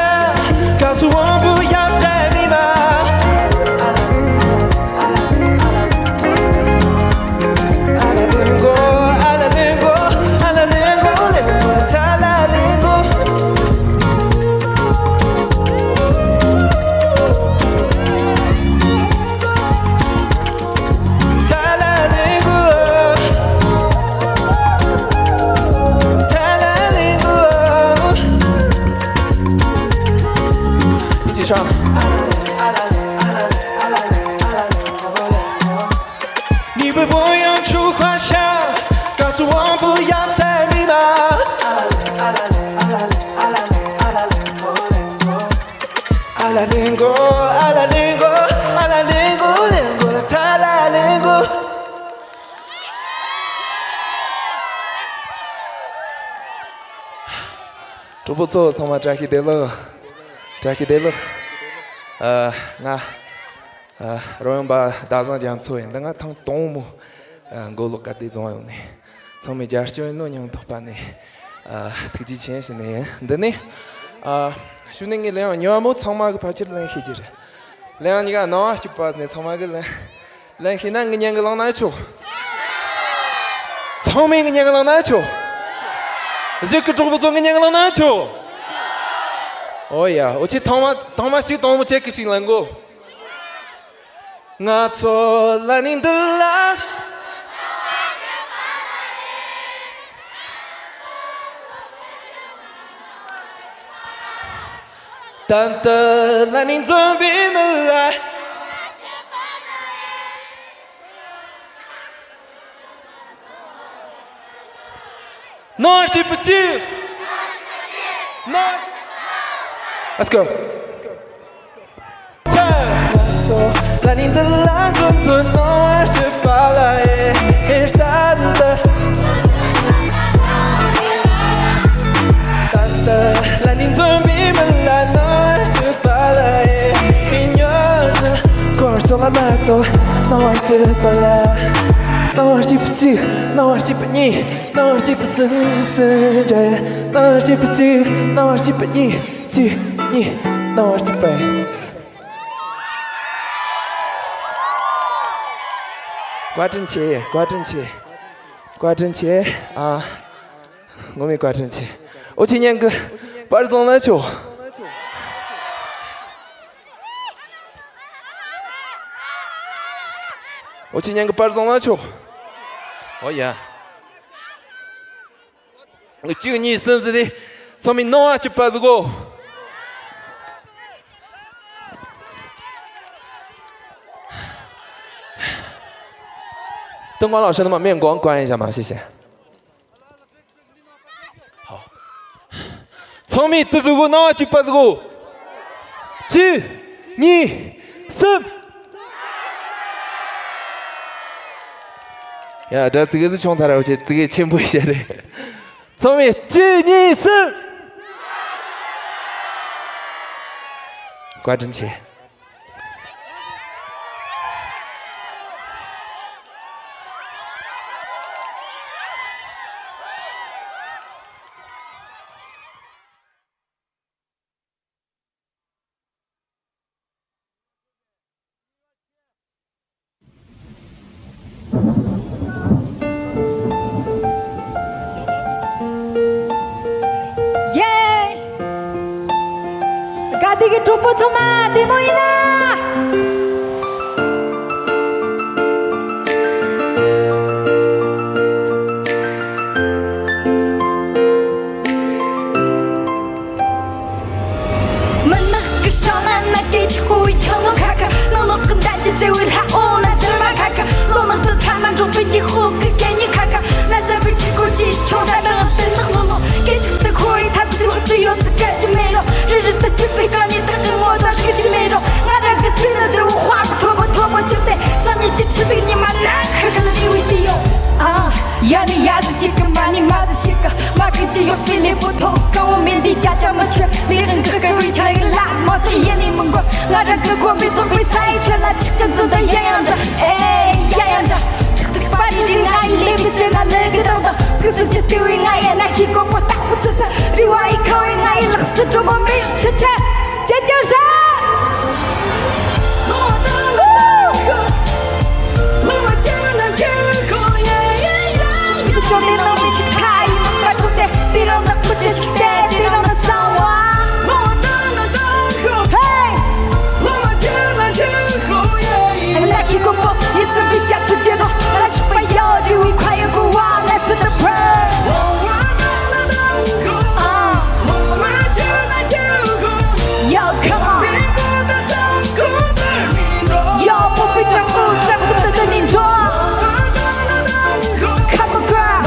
告诉我不要再迷茫。一起唱。你为我涌出幻想，告诉我不要再迷茫。 གྲོགས་པོ་ཚོ་ཚང་མ་བཀྲ་ཤིས་བདེ་ལེགས། བཀྲ་ཤིས་བདེ་ལེགས། ཨ། ང་ཨ། རོལ་དབྱངས་པ་ཟླ་བཟང་རྒྱ་མཚོ་ཡིན། འདི་ང་ཐེངས་དང་པོ་ཨ། མགོ་ལོག་དགའ་བདེ་རྫོང་ཡོང་ནས། ཚང་མས་རྒྱབ་སྐྱོར་ཡིན་ནོ་སྙིང་ཐག་པ་ནས་ཨ། ཐུགས་རྗེ་ཆེ་ཞུ་ནི་ཡིན། འདི་ནས་ཨ། གཞུག་ནས་ངས་ལེན་ཡང་ཉོ་བ་མོ་ཚང་མ་གི་ཕལ་ཆེར་ལེན་ཤེས་ཀྱི་རེད། ལེན་ཡང་གཉིས་ཀ་སྣང་བ་སྐྱིད་པ་ནས་ཚང་མ་གི་ལེན། ལེན་ཤེས་ན་ངའི་སྙན་གི་བླངས་ན་ཆོག་ཚང་མས་ངའི་སྙན་གི་བླངས་ན་ཆོག་གཞིས་ཀྱི་གྲོགས་པོ་ཚོ་ངའི་སྙན་གི་བླངས་ན་ཆོག་ཨོ་ཡ། འོ་ཆེ་ཐང་མ་ཐང་མ་ཞིག་དང་པོ་ཆེ་གི་ཅིག་ལེན་གོ། ང་ཚོ་ལ་ནི་འདི་ལ། ད་ལྟ་ལ་ནི་འཛོམས་པའི་མི་ལ། ནོར་གཅིག་པུ་གཅིག་ནོར། Let's go. ལ་ནི་འདི་ལ་འགྲོ་ཚོད་ནོར་གཅིག་པ་ལ་ཨེ་ཨེ་ད་ད། ད་ལྟ་ལ་ནི་འཛོམས་པའི་མི་ལ་ནོར་གཅིག་པ་ལ་ཨེ་ཨེ་ཉོ་ཆ་སྐོར་ཚོ་ལ་མ་གཏོགས་ནོར་གཅིག་པ་ལ། ནོར་གཅིག་པུ་གཅིག་ནོར་གཅིག་པུ་གཉིས། ནོར་གཅིག་པུ་གསུམ་གསུམ་འདྲ། ནོར་གཅིག་པུ་གཅིག་ནོར་གཅིག་པུ་གཉིས། གཅིག་གཉིས། ནོར་གཅིག་པུ། བཀའ་དྲིན་ཆེ། བཀའ་དྲིན་ཆེ། བཀའ་དྲིན་ཆེ། ཨ། ངོ་མའི་བཀའ་དྲིན་ཆེ། འོ་ཆེ་ཉན་གི་པར་བཟང་ན་ཆོག་འོ་ཆེ་ཉན་གི་པར་བཟང་ན་ཆོག་འོ་ཡ། གཅིག་གཉིས་གསུམ་ཟེར་ཏེ། ཚང་མས་སྣང་བ་སྐྱིད་པ་ཟིག་གོ། 灯光老师，那么面光关一下嘛，谢谢。好。 ཚང་མས་དུ་ཟིག་གོ། སྣང་བ་སྐྱིད་པ་ཟིག་གོ། གཅིག་གཉིས་གསུམ། ཡ། ད་ཙི་གེ་ཙི་ཆུང་ཐར་ར་བ་ཅེ་ཙི་གེ་ཆེན་པོ་བཤད་རེད། ཚང་མས་གཅིག་གཉིས་གསུམ། བཀའ་དྲིན་ཆེ། གི་གྲོགས་པོ་ཚང་མ་བདེ་མོ་ཡིན་ན། མུན་ནག་གི་ཞིང་ལ་ན་སྐད་ཅིག་ཁོ་བའི་ཆང་ནོ་ཁ་ཁ། ནོ་ནོ་གི་འདྲ་ཅི་བརྩེ་བའི་ལྷ་འོ་ན་ཚེར་མ་ཁ་ཁ། ལོ་ནག་ཏུ་ཚ་མ་འབྲོག་པའི་ཀྱི་ཧོ་གི་སྐད་སྙན་ཁ་ཁ། ན་ཟ་བའི་ཁྲི་སྐོར་གྱི་ཆོ་འདྲ་དང་དུ་ནག་ནོ་ནོ། སྐད་ཅིག་ཏུ་ཁོ་བའི་ཐབས་ཀྱི་ལོག་ཏུ་ཡོད་ཚུལ་སྐད་ཅིག་མེད་རོ། རི་རི་ཏུ་ཆིབས་པའི་རྐང་གཉིས་དག་གི་ངོ་དང་ཧྲིག་ཅིག་མེད་རོ། ང་རང་གི་སེམས་ན་ཟེར་བོ་དཔའ་བོ་མཐོ་བོ་མཐོ་བོ་བཅུག་སྟེ་སང་ཉིན་གྱི་ཁྲི་ཐིག་ཉི་མ་ན་ཁ་ཁ་ལ་བྲིས་བའི་དུས་ཡོད། ཨ། ཡ་ནི་ཡ་ཟི་ཞིག་གི་མ་ནི་མ་ཟི་ཞིག་གི་མ་ཁི་ཅི་ཡོད་པའི་ལེ་པོ་ཐོག་གང་བོ་མེད་འདི་ཅ་ཅ་མི་ཆོད་ལེ་རིང་གི་ཀ་རི་ཆ་ཡི་ལ་མ་ཏི་ཡེ་ནི་མི་འགོར། ང་རང་གི་གོམ་པའི་ཐོག་པའི་ས་ཡི་ཆོད་ལ་ཆིག་གི་འཛིན་ད་ཡ་ཡང་འདྲ་ཨེ་ཡ་ཡང་འདྲ། ཁྲག་ཐིགས་པ་རི་རི་ང་ཡི་ལེ་པི་སེ་ན་ལེ་གི་དང་དང་ཀི་སི་ཅི་ཏི་བི་ང་ཡ་ན་ཁི་གོ་པོ་སྟག་པོ་ཚི་ཚི་རི་བ་ཡི་ཁ་བའི་ང་ཡི་ལག་སི་གྲོ་མོ་མེ་རི་ཆུ་ཆ། ཅེ་ཅེ་ཧྲ། Yo, come on. Yo, put your foot, jump with the ninja. Come on, girl.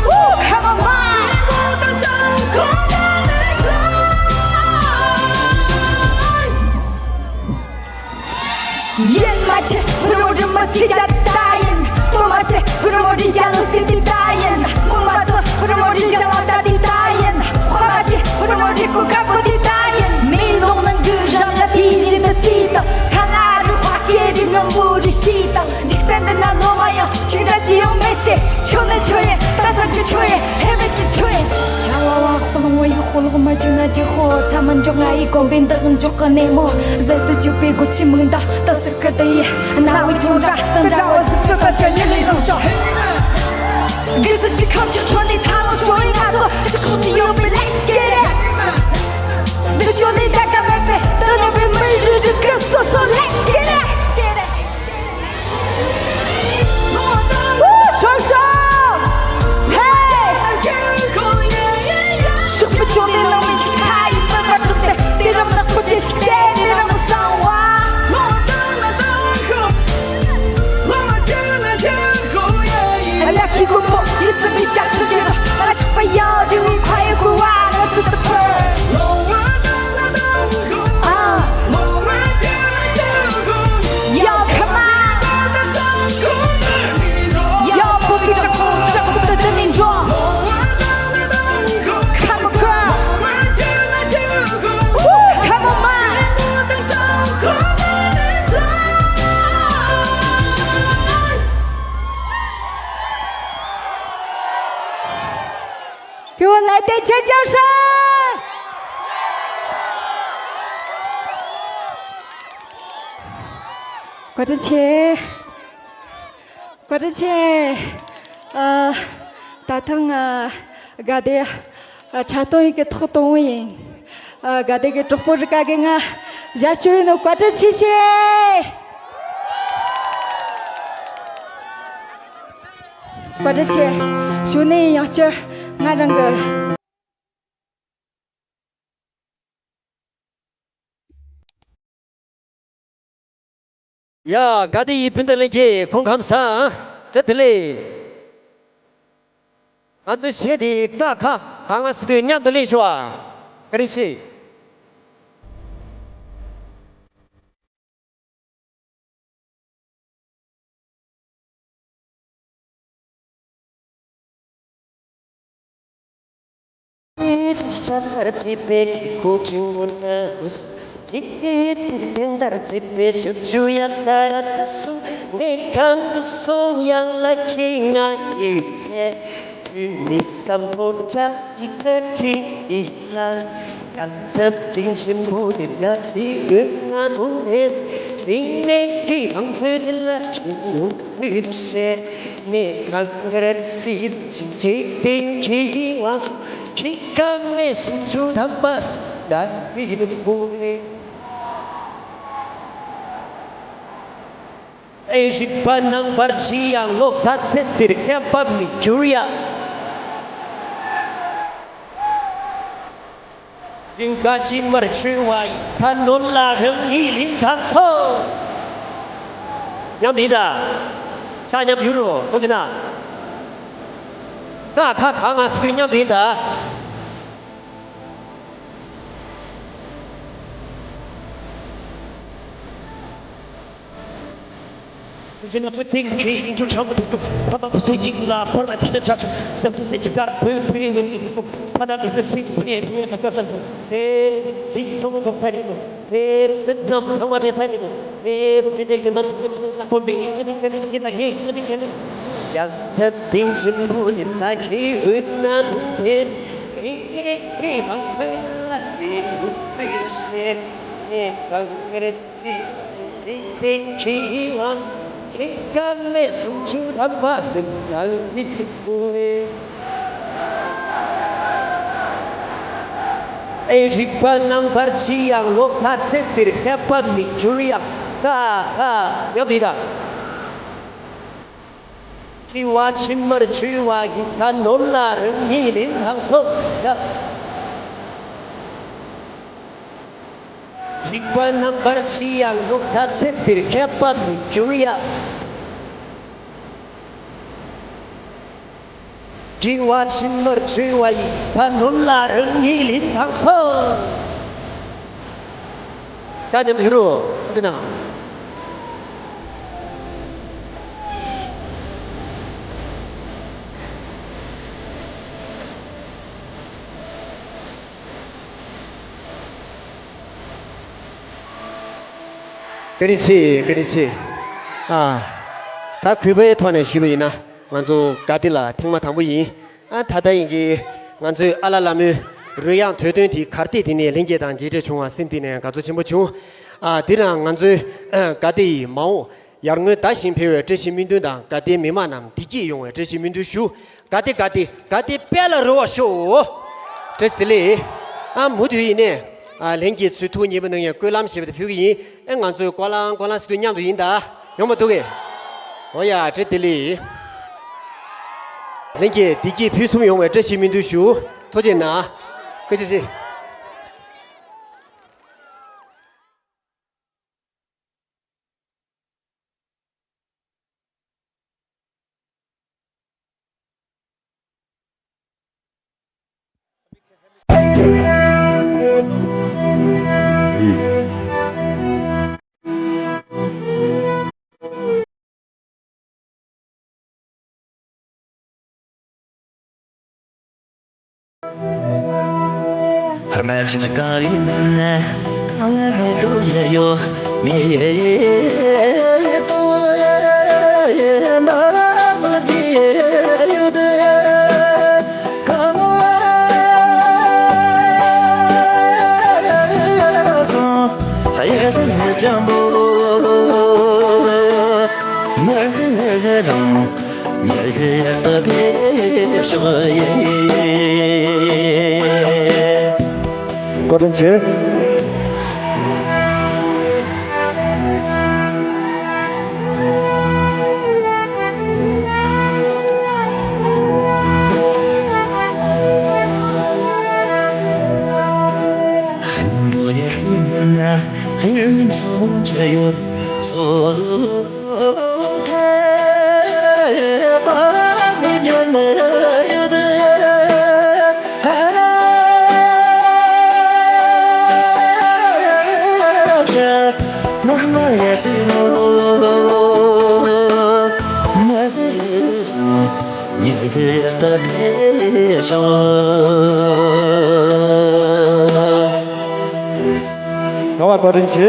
Woo, come on, man. ཡིན་མ་ཆེ་བུ་རི་མོ་རི་མོ་ཚེ་ཆ་ད་ཡིན། ལྟོ་མ་ཟེ་བུ་རི་མོ་རི་ཅ་ལོ་སེ་དེ་ད་ཡིན། མུ་མ་ཚོ་བུ་རི་མོ་རི་ཅ་ལོ་ད་དེ་ད་ཡིན། ཧོ་མ་ཤེ་བུ་རི་མོ་རི་ཀོ་ཀ་པོ་དེ་ད་ཡིན། མེ་ལོང་ནང་གི་རང་ལ་དེ་བཞིན་དུ་དེ་དང་ཚ་ལ་རི་ཧོ་ཀེ་རི་ནམ་བུ་རི་ཤི་དང་འཇིག་རྟེན་འདི་ན་ལོ་མ་ཡང་ཆིག་འདྲ་ཅི་ཡོང་མེད་སེ། ཆོ་ནེ་ཆོ་ཡེ་ད་ཚ་གི་ཆོ་ཡེ་ཧེ་མེ་ཅི་ཆོ་ཡེ། ཆ་ལ་བ་ཧོ་ལོ་ངོ་ཡི་ཧོ་ལོ་མ་ཅི་ན་ཅི་ཧོ་ཚ་མ་འཇོག་ང་ཡི་གོམ་པའི་འདག་འཇོག་གི་ནེ་མོ་ཟེ་དུ་ཅུ་པའི་གོ་ཆི་མིང་ད་ད་སི་ཀར་ཏི་ཡེ་ན་བི་ཆུང་དྲ་ཏན་དྲ་བ་སི་སི་ད་ཅ་ཉི་ལི་རང་ཤོ། གི་སི་ཅི་ཁ་ཅིག་ཁྲོ་ནི་ཚ་ལོ་ཤོ་ཡི་ང་ཚོ་ཅི་ཁྲོ་སི་ཡོ་པི་let's get it། འདི་ཅོ་ནི་ད་ཀ་མེ་པེ་ད་ནོ་པེ་མི་རི་རི་གི་སོ་སོ་let's get it། Woo, show, show! Hey! ཕྱུག་པོ་ཅོ་ནི་ལོ་མི་ཅི་ཁ་ཡི་པེ་པ་ཏུ་ཏེ་དེ་རིང་ནག་པོ་ཅེ་ཞིག་སྟེ་དེ་རིང་སང་བ། ལ་ཁི་གུ་པོ་ཡི་སི་མི་ཅག་སུ་ཅི་ར་ལ་ཤི་པ་ཡ་རི་བི་ཁ་ཡི་གུ་བ་ལ་སི་ཏུ་པོ། ཁྱོད་ལ་དེ་ཆེ་ཆེ་ཧྲ། བཀའ་དྲིན་ཆེ། བཀའ་དྲིན་ཆེ། ཨ། ད་ཐེངས་ཨ། དགའ་བདེ་ཨ། འཁྲབ་སྟོན་ཡིག་གི་ཐོག་གཏོང་བ་ཡིན། ཨ། དགའ་བདེ་གི་གྲོགས་པོ་རི་ཀ་གི་ང་ཞབས་ཞུ་ཡིན་ནོ། བཀའ་དྲིན་ཆེ་ཆེ། བཀའ་དྲིན་ཆེ། ཞུ་ནས་ཡང་བསྐྱར་ང་རང་གི། ཡ། དགའ་བདེ་ཡི་སྤུན་ཟླ་ལྷན་རྒྱས་ཁོང་ཁམས་བཟང་། བཀྲ་བདེ་ལེགས། ང་ཚོའི་གཞས་དེ་སྐྲ་ཁ་གང་ལ་སི་དུས་མཉམ་དུ་ལེན་ཤོག་ཨ། བཀའ་དྲིན་ཆེ། ཨེ་རིག་པ་རྣམ་པར་ཅི་ཡང་ལོག་ད་ཚེ་འདིར་མཁས་པ་མི་འགྱུར་ཡང་། རིག་པ་ཕྱི་མར་འཆོལ་བ་ཡི། ད་ནོར་ལ་རང་ཉིད་ལིང་ཐང་སོང་། མཉམ་དུ་ཡིན་ད། ཆ་མཉམ་ཡུར་རོ་ཁོང་ཚོ་ན། ད་ཁ་གང་ང་སུ་མཉམ་དུ་ཡིན་ད། ཨེ་རིག་པ་རྣམ་པར་ཅི་ཡང་ལོག་ད་ཚེ་འདིར་མཁས་པ་མི་འགྱུར་ཡང་། ཀ་ཀ་ཡང་འདི་དང་། འཆི་བ་ཕྱི་མར་འཆོལ་བ་ཡི། ད་ནོར་ལ་རང་ཉིད་ལིང་ཐང་སོང་། ཡ། རིག་པ་རྣམ་པར་ཅི་ཡང་ལོག་ད་ཚེ་འདིར་མཁས་པ་མི་འགྱུར་ཡང་། འཆི་བ་ཕྱི་མར་འཆོལ་བ་ཡི། ད་ནོར་ལ་རང་ཉིད་ལིང་ཐང་སོང་། ད་དེ་མི་རུ་འདི་ན། བཀའ་དྲིན་ཆེ། བཀའ་དྲིན་ཆེ། ཨ། ད་གུས་པའི་ཐོག་ནས་ཞུས་པ་ཡིན་ན། ང་ཚོ་དགའ་བདེ་ལགས་ཐེངས་མ་དང་པོ་ཡིན། ཨ་ད་ལྟ་ཡིན་གྱི། ང་ཚོའི་ཨ་ལ་ལ་མོའི་རོལ་དབྱངས་དོན་སྟོན་དེ་གར་སྟེགས་དེ་ནས་ལྷན་རྒྱས་དང་མཇལ་འཕྲད་བྱུང་བ་སེམས་གཏིང་ནས་དགའ་ཚོར་ཆེན་པོ་བྱུང་། ཨ་དེ་རང་ང་ཚོའི་ཨ་དགའ་བདེ་ཡི་མ་འོངས་ཡར་ངོའི་ཟླ་བཞིན་འཕེལ་བའི་བཀྲ་ཤིས་སྨོན་འདུན་དང་། དགའ་བདེའི་མི་དམངས་རྣམས་བདེ་སྐྱིད་ཡོང་བའི་བཀྲ་ཤིས་སྨོན་འདུན་ཞུ། དགའ་བདེ་དགའ་བདེ་དགའ་བདེ་དཔལ་ལ་རོལ་བར་ཤོག། བཀྲ་ཤིས་བདེ་ལེགས། ཨ་མུ་མཐུད་ཡིན་ནས། ཨ་ལྷན་རྒྱས་ཚོས་ཐུགས་མཉེས་པོ་གནང་ཡས་སྐུ་ལམ་ཞེས་པ་དེ་ཕུལ་གྱི་ཡིན། ཨེ་ང་ཚོས་ཀོ་ལང་ཀོ་ལང་ཟེར་དུས་མཉམ་དུ་ཡིན་ད། ཡོང་མ་ཐུབ་གི། འོ་ཡ་བཀྲ་ཤིས་བདེ་ལེགས། ལྷན་རྒྱས་བདེ་སྐྱིད་ཕུན་སུམ་ཡོང་བའི་བཀྲ་ཤིས་སྨོན་འདུན་ཞུ། ཐུགས་རྗེ་གནང་། བཀྲ་ཤིས་བདེ་ལེགས། བཀའ་དྲིན་ཆེ། གང་བ་བཀའ་དྲིན་ཆེ།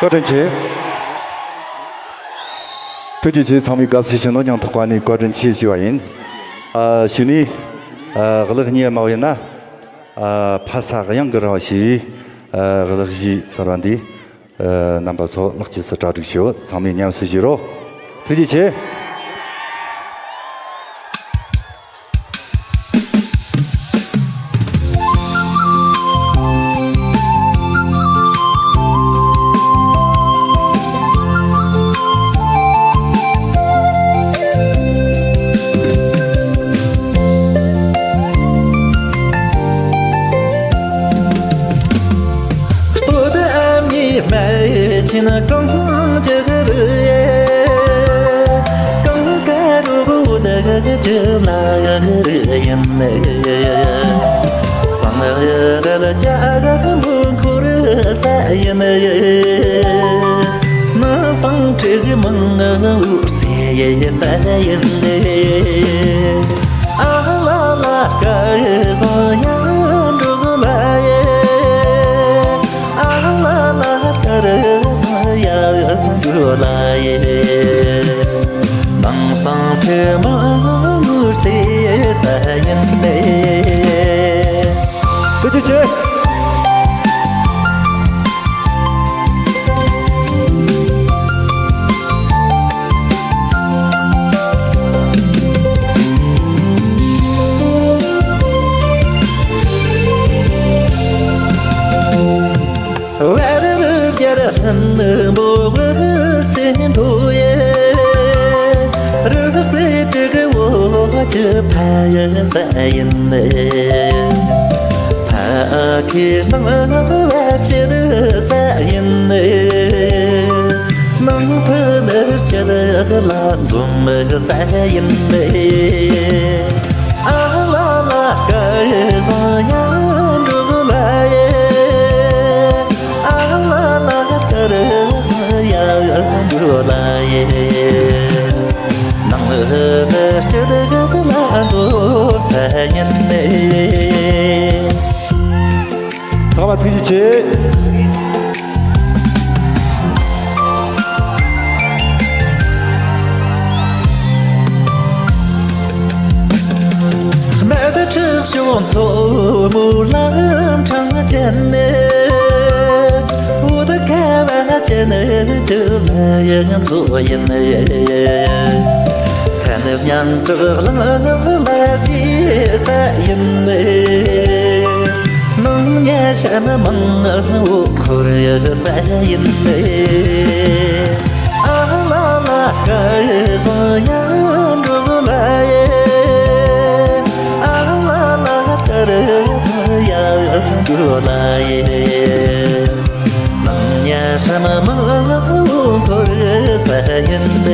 བཀའ་དྲིན་ཆེ། ཐུགས་རྗེ་ཆེ། ཚང་མས་དགའ་བསུ་ཞུ་ནོ་སྙིང་ཐག་པ་ནས་བཀའ་དྲིན་ཆེ་ཞུ་བ་ཡིན། ཨ་གཞུག་ནས་ཨ་གླུ་གཉིས་མ་བས་ན་ཨ་ཕ་ས་གཡང་གི་ར་བ་ཞེས་པའི་ཨ་གླུ་གཞས་གསར་བ་འདི་ཨ་རྣམ་པ་ཚོ་ལག་སྐྱེས་སུ་གྲ་སྒྲིག་ཞུ། ཚང་མས་ཉམས་སུ་བཞེས་རོགས། ཐུགས་རྗེ་ཆེ། སྟོད་ཨ་མྱེས་སྨད་ཆེན་གངས་ལྗོངས་རི། གངས་དཀར་རོ་བདག་རྒྱུད་ལ་རི་ཡིན། གསང་རི་རྒྱལ་མོ་འཁོར་ས་ཡིན། ནགས་གསེང་འབྲུག་མང་འོད་གསལ་ས་ཡིན། ཨ་ལ་ལ་སྐལ་བཟང་ཡར་འགྲོ་ལ་ཡེ། ཨ་ལ་ལ་སྐལ་བཟང་ཡར་འགྲོ་ལ་ཡེ། ནགས་གསེང་འབྲུག་མང་འོད་གསལ་ས་ཡིན། ཐུགས་རྗེ་ཆེ། བར་བར་རྒྱལ་ལྷན་འབོད་བར་རྩེ་མཐོ་ཡེ། རི་རྩེ་དྲུག་འོག་གི་ཕ་ཡུལ་ས་ཡིན། ཕ་ཁའི་སྣང་བ་སྐྱིད་ས་ཡིན། ནང་ཕུ་ནུ་སྐྱིད་ལ་འཛོམས་ས་ཡིན། ཨ་ལ་ལ་སྐལ་བཟང་ཡར་འགྲོ་ལ་ཡེ། ཨ་ལ་ལ་སྐལ་བཟང་ཡར་འགྲོ་ལ་ཡེ། ནང་ལ་སྐྱིད་ལ་འཛོམས་ས་ཡིན། ཚང་མ་ཐུགས་རྗེ་ཆེ། སྨད་ཁྲི་གཤོང་མཚོ་མོ་ལམ་འཕྲང་ཅན། འོད་དཀར་བ་ཅན་ཅུ་ལ་ཡང་མཚོ་ཡིན། མཚན་སྙན་གྲགས་ལ་ལ་རྒྱས་ས་ཡིན། ནང་ཉ་ཤམ་མང་བོ་འཁོར་ཡག་ས་ཡིན། ཨ་ལ་ལ་སྐལ་བཟང་ཡར་འགྲོ་ལ་ཡེ། ཨ་ལ་ལ་སྐལ་བཟང་ཡར་འགྲོ་ལ་ཡེ། ནང་ཉ་ཤམ་མང་བོ་འཁོར་ས་ཡིན།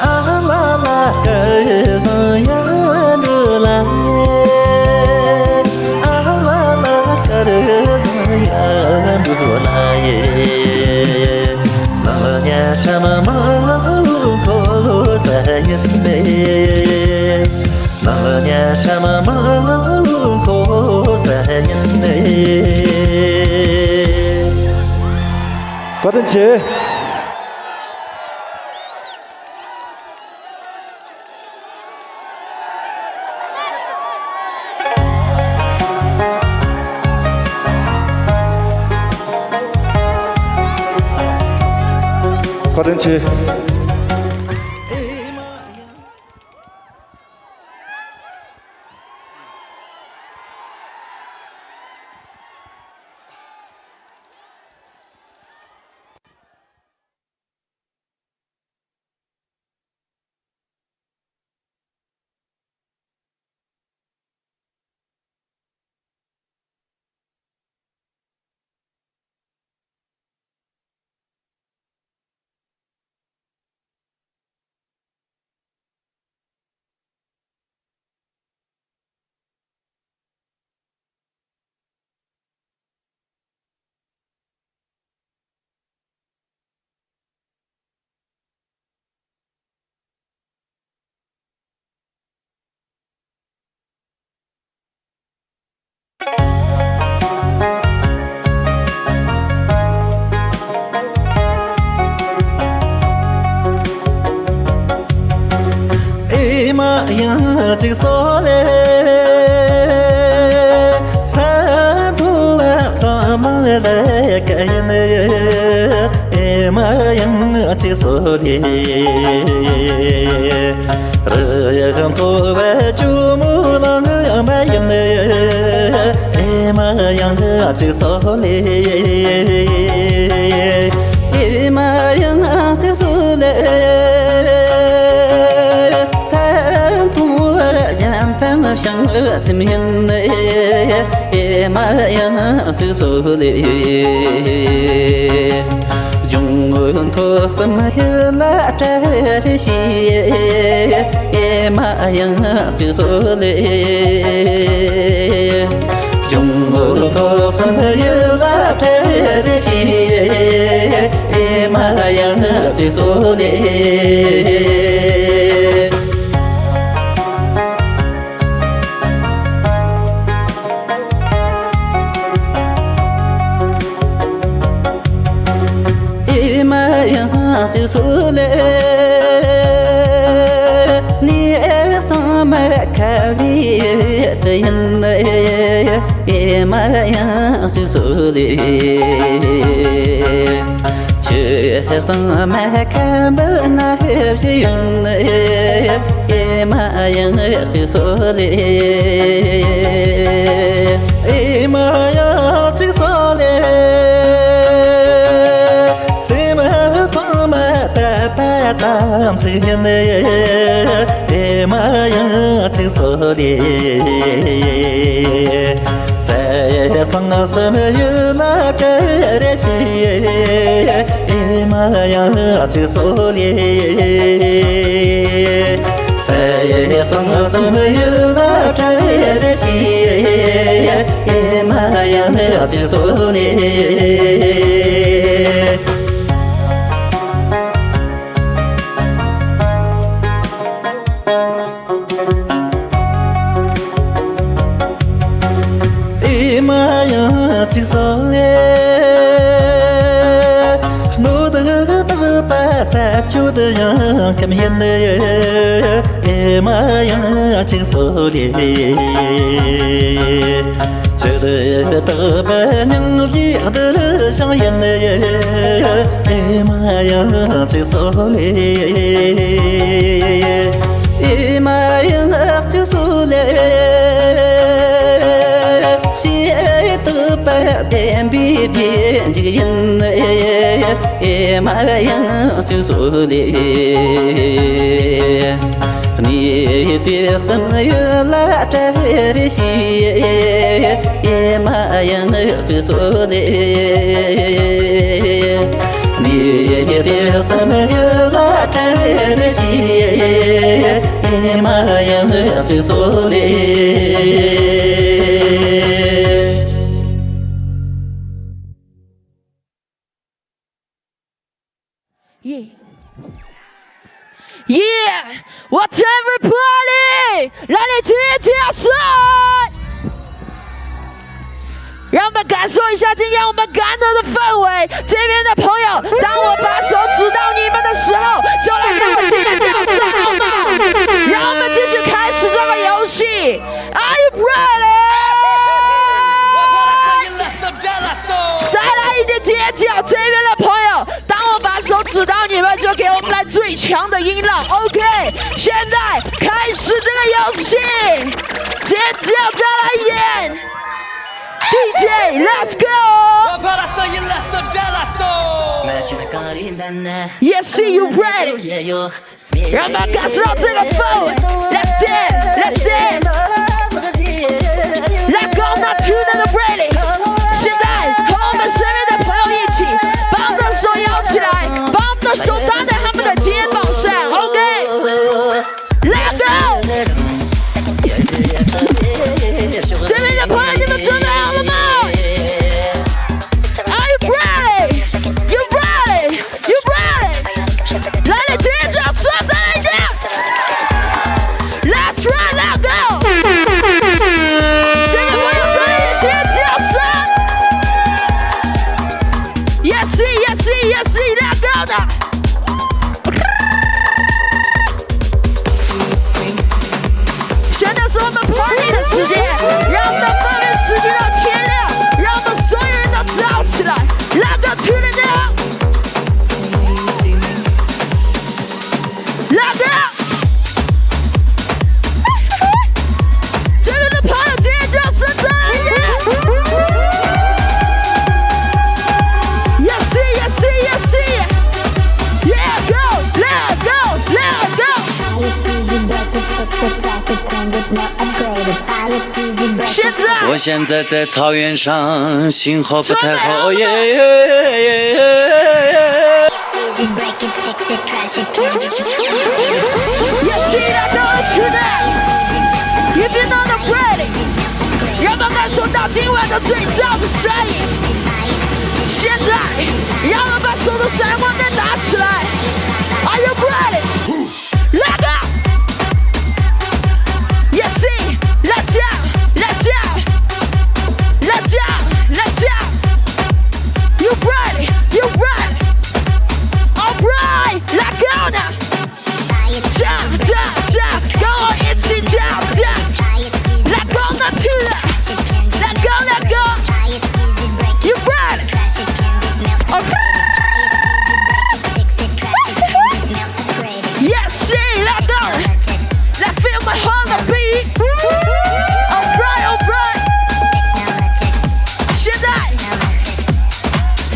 ཨ་ལ་ལ་སྐལ་བཟང་ཡར་འགྲོ་ལ་ཡེ། ཨ་ལ་ལ་སྐལ་བཟང་ཡར་འགྲོ་ལ་ཡེ། ནང་ཉ་ཤམ་མང་བོ་འཁོར་ས་ཡིན། ནང་ཉ་ཤམ་མང་བོ་འཁོར་ས་ཡིན། བཀའ་དྲིན་ཆེ། བཀའ་དྲིན་ཆེ། གཅིག་སོ་ལེ། ས་འཕུ་བ་ཙམ་ལ་ལས་ཀ་ཡིན། ཨེ་མ་ཡང་གཅིག་སོ་ལེ། རི་ཡག་མཐོ་བ་ཇོ་མོ་ལང་མ་ཡིན། ཨེ་མ་ཡང་གཅིག་སོ་ལེ། ཨེ་མ་ཡང་གཅིག་སོ་ལེ། ས་མཐོ་བ་གཞན་ཕན་བྱང་སེམས་ཡིན། ཨེ་མ་ཡང་གཅིག་སོ་ལེ། འབྱུང་བའི་ཐོག་གསུམ་ཡུལ་ལ་བྲལ་ཞིག་ཨེ་མ་ཡང་གཅིག་སོ་ལེ། འབྱུང་བའི་ཐོག་གསུམ་ཡུལ་ལ་བྲལ་ཞིག་ཨེ་མ་ཡང་གཅིག་སོ་ལེ། ཨེ་མ་ཡང་གཅིག་སོ་ལེ། ནས་གཙང་མ་ཁ་བའི་དྲི་ཡིན། ཨེ་མ་ཡང་གཅིག་སོ་ལེ། ཆུ་གཙང་མ་ཁམ་བུ་ན་བཞི་ཡོང་། ཨེ་མ་ཡང་གཅིག་སོ་ལེ། ཨེ་མ་ཡང་གཅིག་སོ་ལེ། སེམས་ཚང་མ་དད་པ་དམ་ཚིག་ཡིན། ཨེ་མ་ཡང་གཅིག་སོ་ལེ། ས་སང་སུམ་ཡུལ་ལ་བྲལ་ཞིག་ཨེ་མ་ཡང་གཅིག་སོ་ལེ། ས་སང་སུམ་ཡུལ་ལ་བྲལ་ཞིག་ཨེ་མ་ཡང་གཅིག་སོ་ལེ། ཨེ་མ་ཡང་གཅིག་སོ་ལེ། སྣོད་དག་པ་ས་བཅུད་ཡང་ཁམས་ཡིན། ཨེ་མ་ཡང་གཅིག་སོ་ལེ། ཆུ་དག་པ་སྙིང་རྗེ་གདུལ་ཞིང་ཡིན། ཨེ་མ་ཡང་གཅིག་སོ་ལེ། ཨེ་མ་ཡང་གཅིག་སོ་ལེ། ཞེ་དག་པ་བདེན་པའི་རྗེས་འཇུག་ཡིན། ཨེ་མ་ཡང་གཅིག་སོ་ལེ། གནས་དེ་གསུམ་ཡུལ་ལ་བྲལ་ཞིག་ཨེ་མ་ཡང་གཅིག་སོ་ལེ། གནས་དེ་གསུམ་ཡུལ་ལ་བྲལ་ཞིག་ཨེ་མ་ཡང་གཅིག་སོ་ལེ། Yeah. Yeah. What's up, everybody? 来，来，今天结束。让我们感受一下今天我们感恩的氛围。这边的朋友，当我把手指到你们的时候，就来跟我今天跳舞，好吗？让我们继续开始这个游戏。Are you ready? 再来一点尖叫，这边的朋友，当我把手指到你们，就给我们来最强的音浪。OK，现在开始这个游戏，尖叫再来一遍。DJ，let's go。Yes, see you ready. 让我们感受到这个氛围。Let's dance, let's dance. Let's go, now tune and ready. 现在和我们身边的朋友一起，把我们的手摇起来，把我们的手搭在他们的肩膀上，OK？Let's go！这边的朋友，你们准备好了吗？Are you ready? You ready? You ready? 来，来，尖叫，说再来一遍。Let's run, let's go! 我现在在草原上，信号不太好，耶耶耶耶耶。 If you know the ready，让我们感受到今晚的最燥的声音。现在，让我们把所有的闪光灯打起来。Are you ready? Let go! Yes, see, let go, let go, let go, let go. You ready? You ready? Alright, let go now. Jump, jump, jump. 跟我一起 jump, jump. Let go, let go, let go. You ready? Alright. Yes, see, let go. Let feel my heart a beat. Alright, alright. 现在，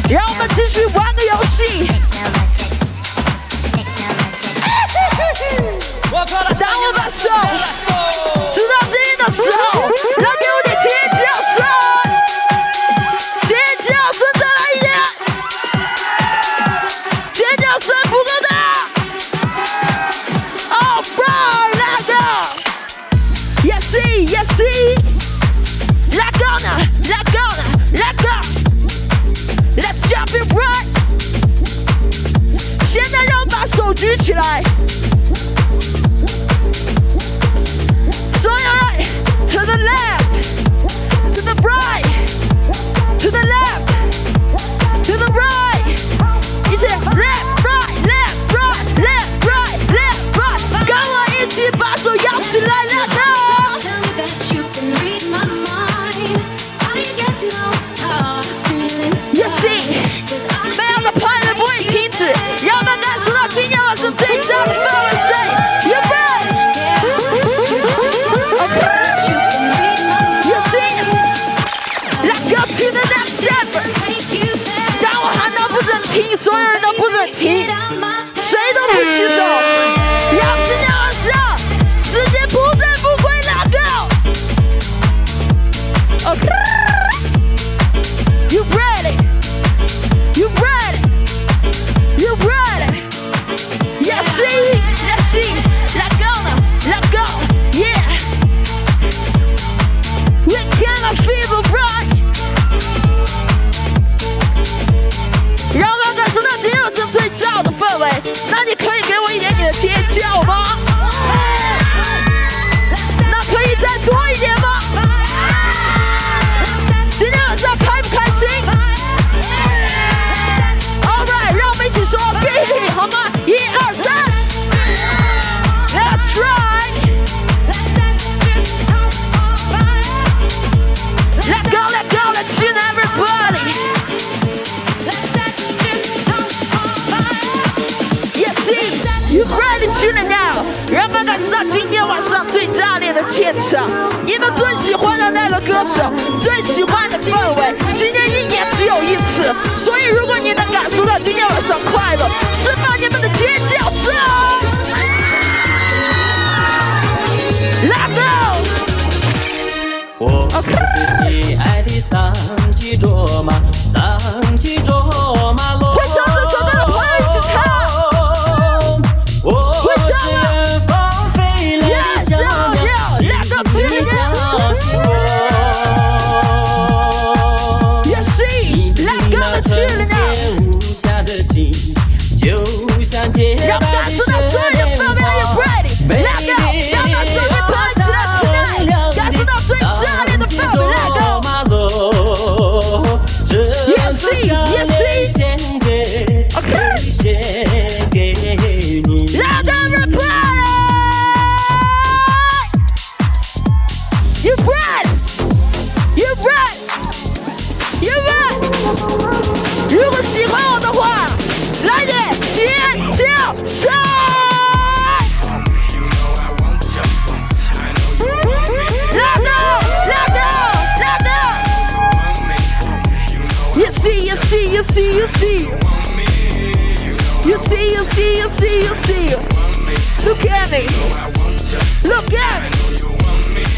让我们继续玩个游戏。当我把手指到这边的时候，来给我点尖叫声。尖叫声再来一点。 尖叫声不够大。Alright, let go. Yes, see, yes, see. Let go now, let go now, let go. Let's jump it right. 现在让我们把手举起来。所有人，to the left, to the right, to the left, to the right. 一起 left, right, left, right, left, right, left, right. 跟我一起把手摇起来，let go. You see, 美好的 party 不会停止，让我们感受到今天晚上最燥的氛围。Say, you ready? You see, let's go to the next step. 当我喊到不准停，所有人都不准停。 谁都不许走，要今天晚上直接不醉不归，let go。OK。You ready? You ready? You ready? Yes, see, yes, see. Let go now, let go. Yeah. We gonna feel right. 让我们感受到今天晚上最燥的氛围。 那你可以给我一点你的尖叫吗？那可以再多一点吗？今天晚上开不开心？Alright，让我们一起说 baby，好吗？一二三，Let's try。Let go, let go, let's tune everybody. Yes, see, you ready to now. 让我们感受到今天晚上最炸裂的现场。你们最喜欢的那个歌手，最喜欢的氛围，今天一年只有一次。所以，如果你能感受到今天晚上快乐，释放你们的尖叫声。Let go。 我最心爱的桑吉卓玛，桑吉卓玛罗。会唱的，准备了，朋友一起唱。我是远方飞来的小鸟，请你相信我。你那纯洁无瑕的心，就像洁白的雪花。美丽的花香，闪亮的桑吉卓玛罗。 这个笑脸献给，献给你。Loud everybody! You ready? You ready? You ready? 如果喜欢我的话，来点尖叫声！ Let go! Let go! Let go! You see, you see, you see, you see. You see, you see, you see, you see. Look at me. Look at me.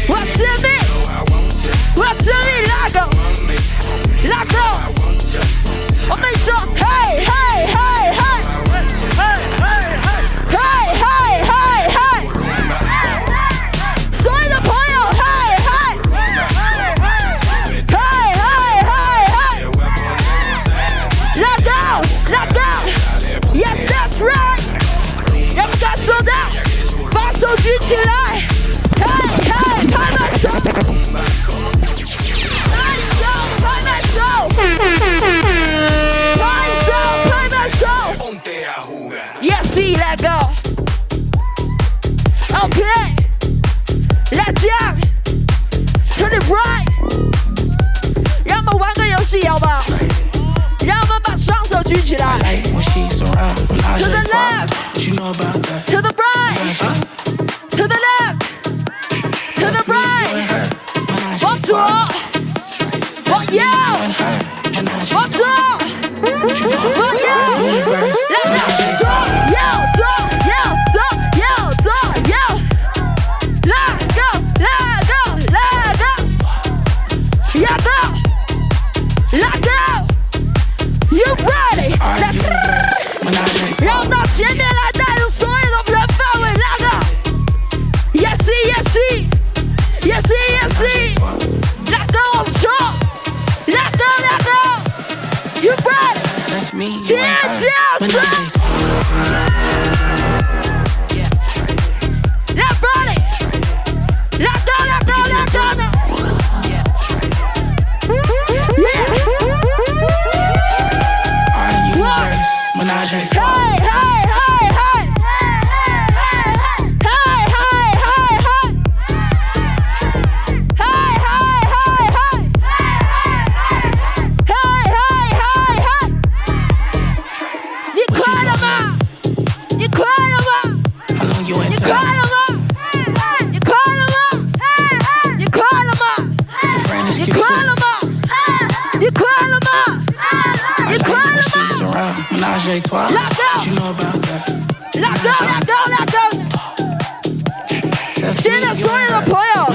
Watch me. 我这里那个，那个，我们说，嘿嘿嘿嘿，嘿嘿嘿嘿，嘿嘿嘿嘿，所有的朋友，嘿嘿，嘿嘿嘿嘿，let go，let go，yes that's right，要感受到，把手举起来。 嘿嘿，拍拍手，拍手，拍拍手，拍手，拍拍手。Yes, let go。OK，let's jump to the right。让我们玩个游戏，好不好？让我们把双手举起来。To the left，to the right。 To the left, to the right，往左，往右，往左，往右，然后左右左右左右左右，let go let go let go，let go let go，you ready？Let's 让我到前面来，带入所有的人范围，let go。Yes, yes, yes, yes, yes。Let go of the show。Let go, let go。You ready？尖叫声。Let ready。Let go, let go, let go。Yeah。Menage à trois。Hey, hey, hey, hey。Hey, hey, hey, hey。Hey, hey, hey, hey。Hey, hey, hey, hey。你快乐吗？你快乐吗？你快乐吗？你快乐吗？你快乐吗？你快乐吗？你快乐吗？你快乐吗？Let go, let go, let go。现在所有的朋友，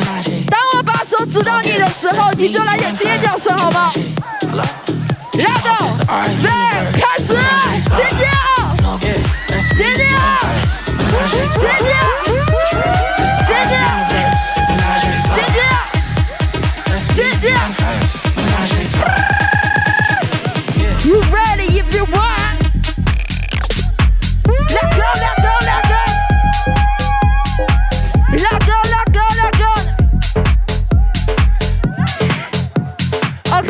当我把手指到你的时候，你就来点尖叫声，好吗？Let go，预备，开始，尖叫，尖叫，尖叫，尖叫，尖叫。You ready if you want。Let go, let go, let go。Let go, let go, let go。OK。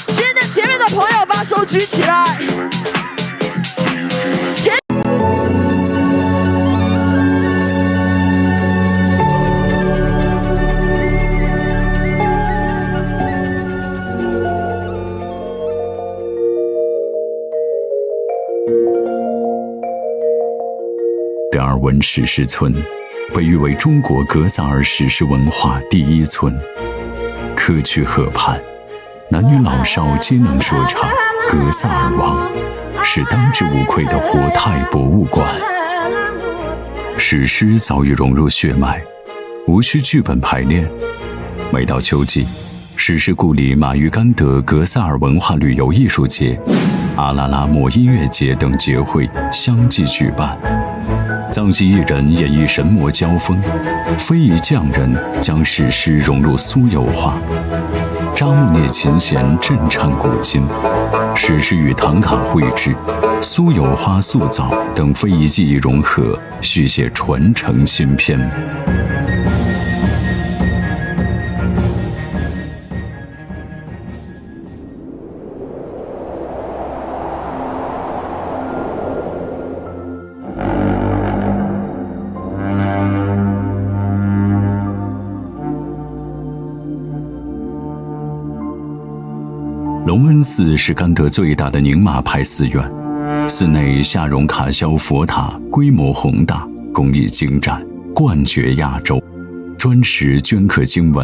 现在前面的朋友把手举起来。前 德尔文史诗村被誉为中国格萨尔史诗文化第一村。科曲河畔，男女老少皆能说唱《格萨尔王》，是当之无愧的活态博物馆。史诗早已融入血脉，无需剧本排练。每到秋季， 史诗故里马于甘德格萨尔文化旅游艺术节、阿拉拉莫音乐节等节会相继举办。藏戏艺人演绎神魔交锋，非遗匠人将史诗融入酥油花，扎木涅琴弦震颤古今，史诗与唐卡会制、酥油花塑造等非遗技艺融合， 续写传承新篇。隆恩寺是甘德最大的宁玛派寺院，寺内夏隆卡肖佛塔规模宏大，工艺精湛， 冠绝亚洲，砖石镌刻经文，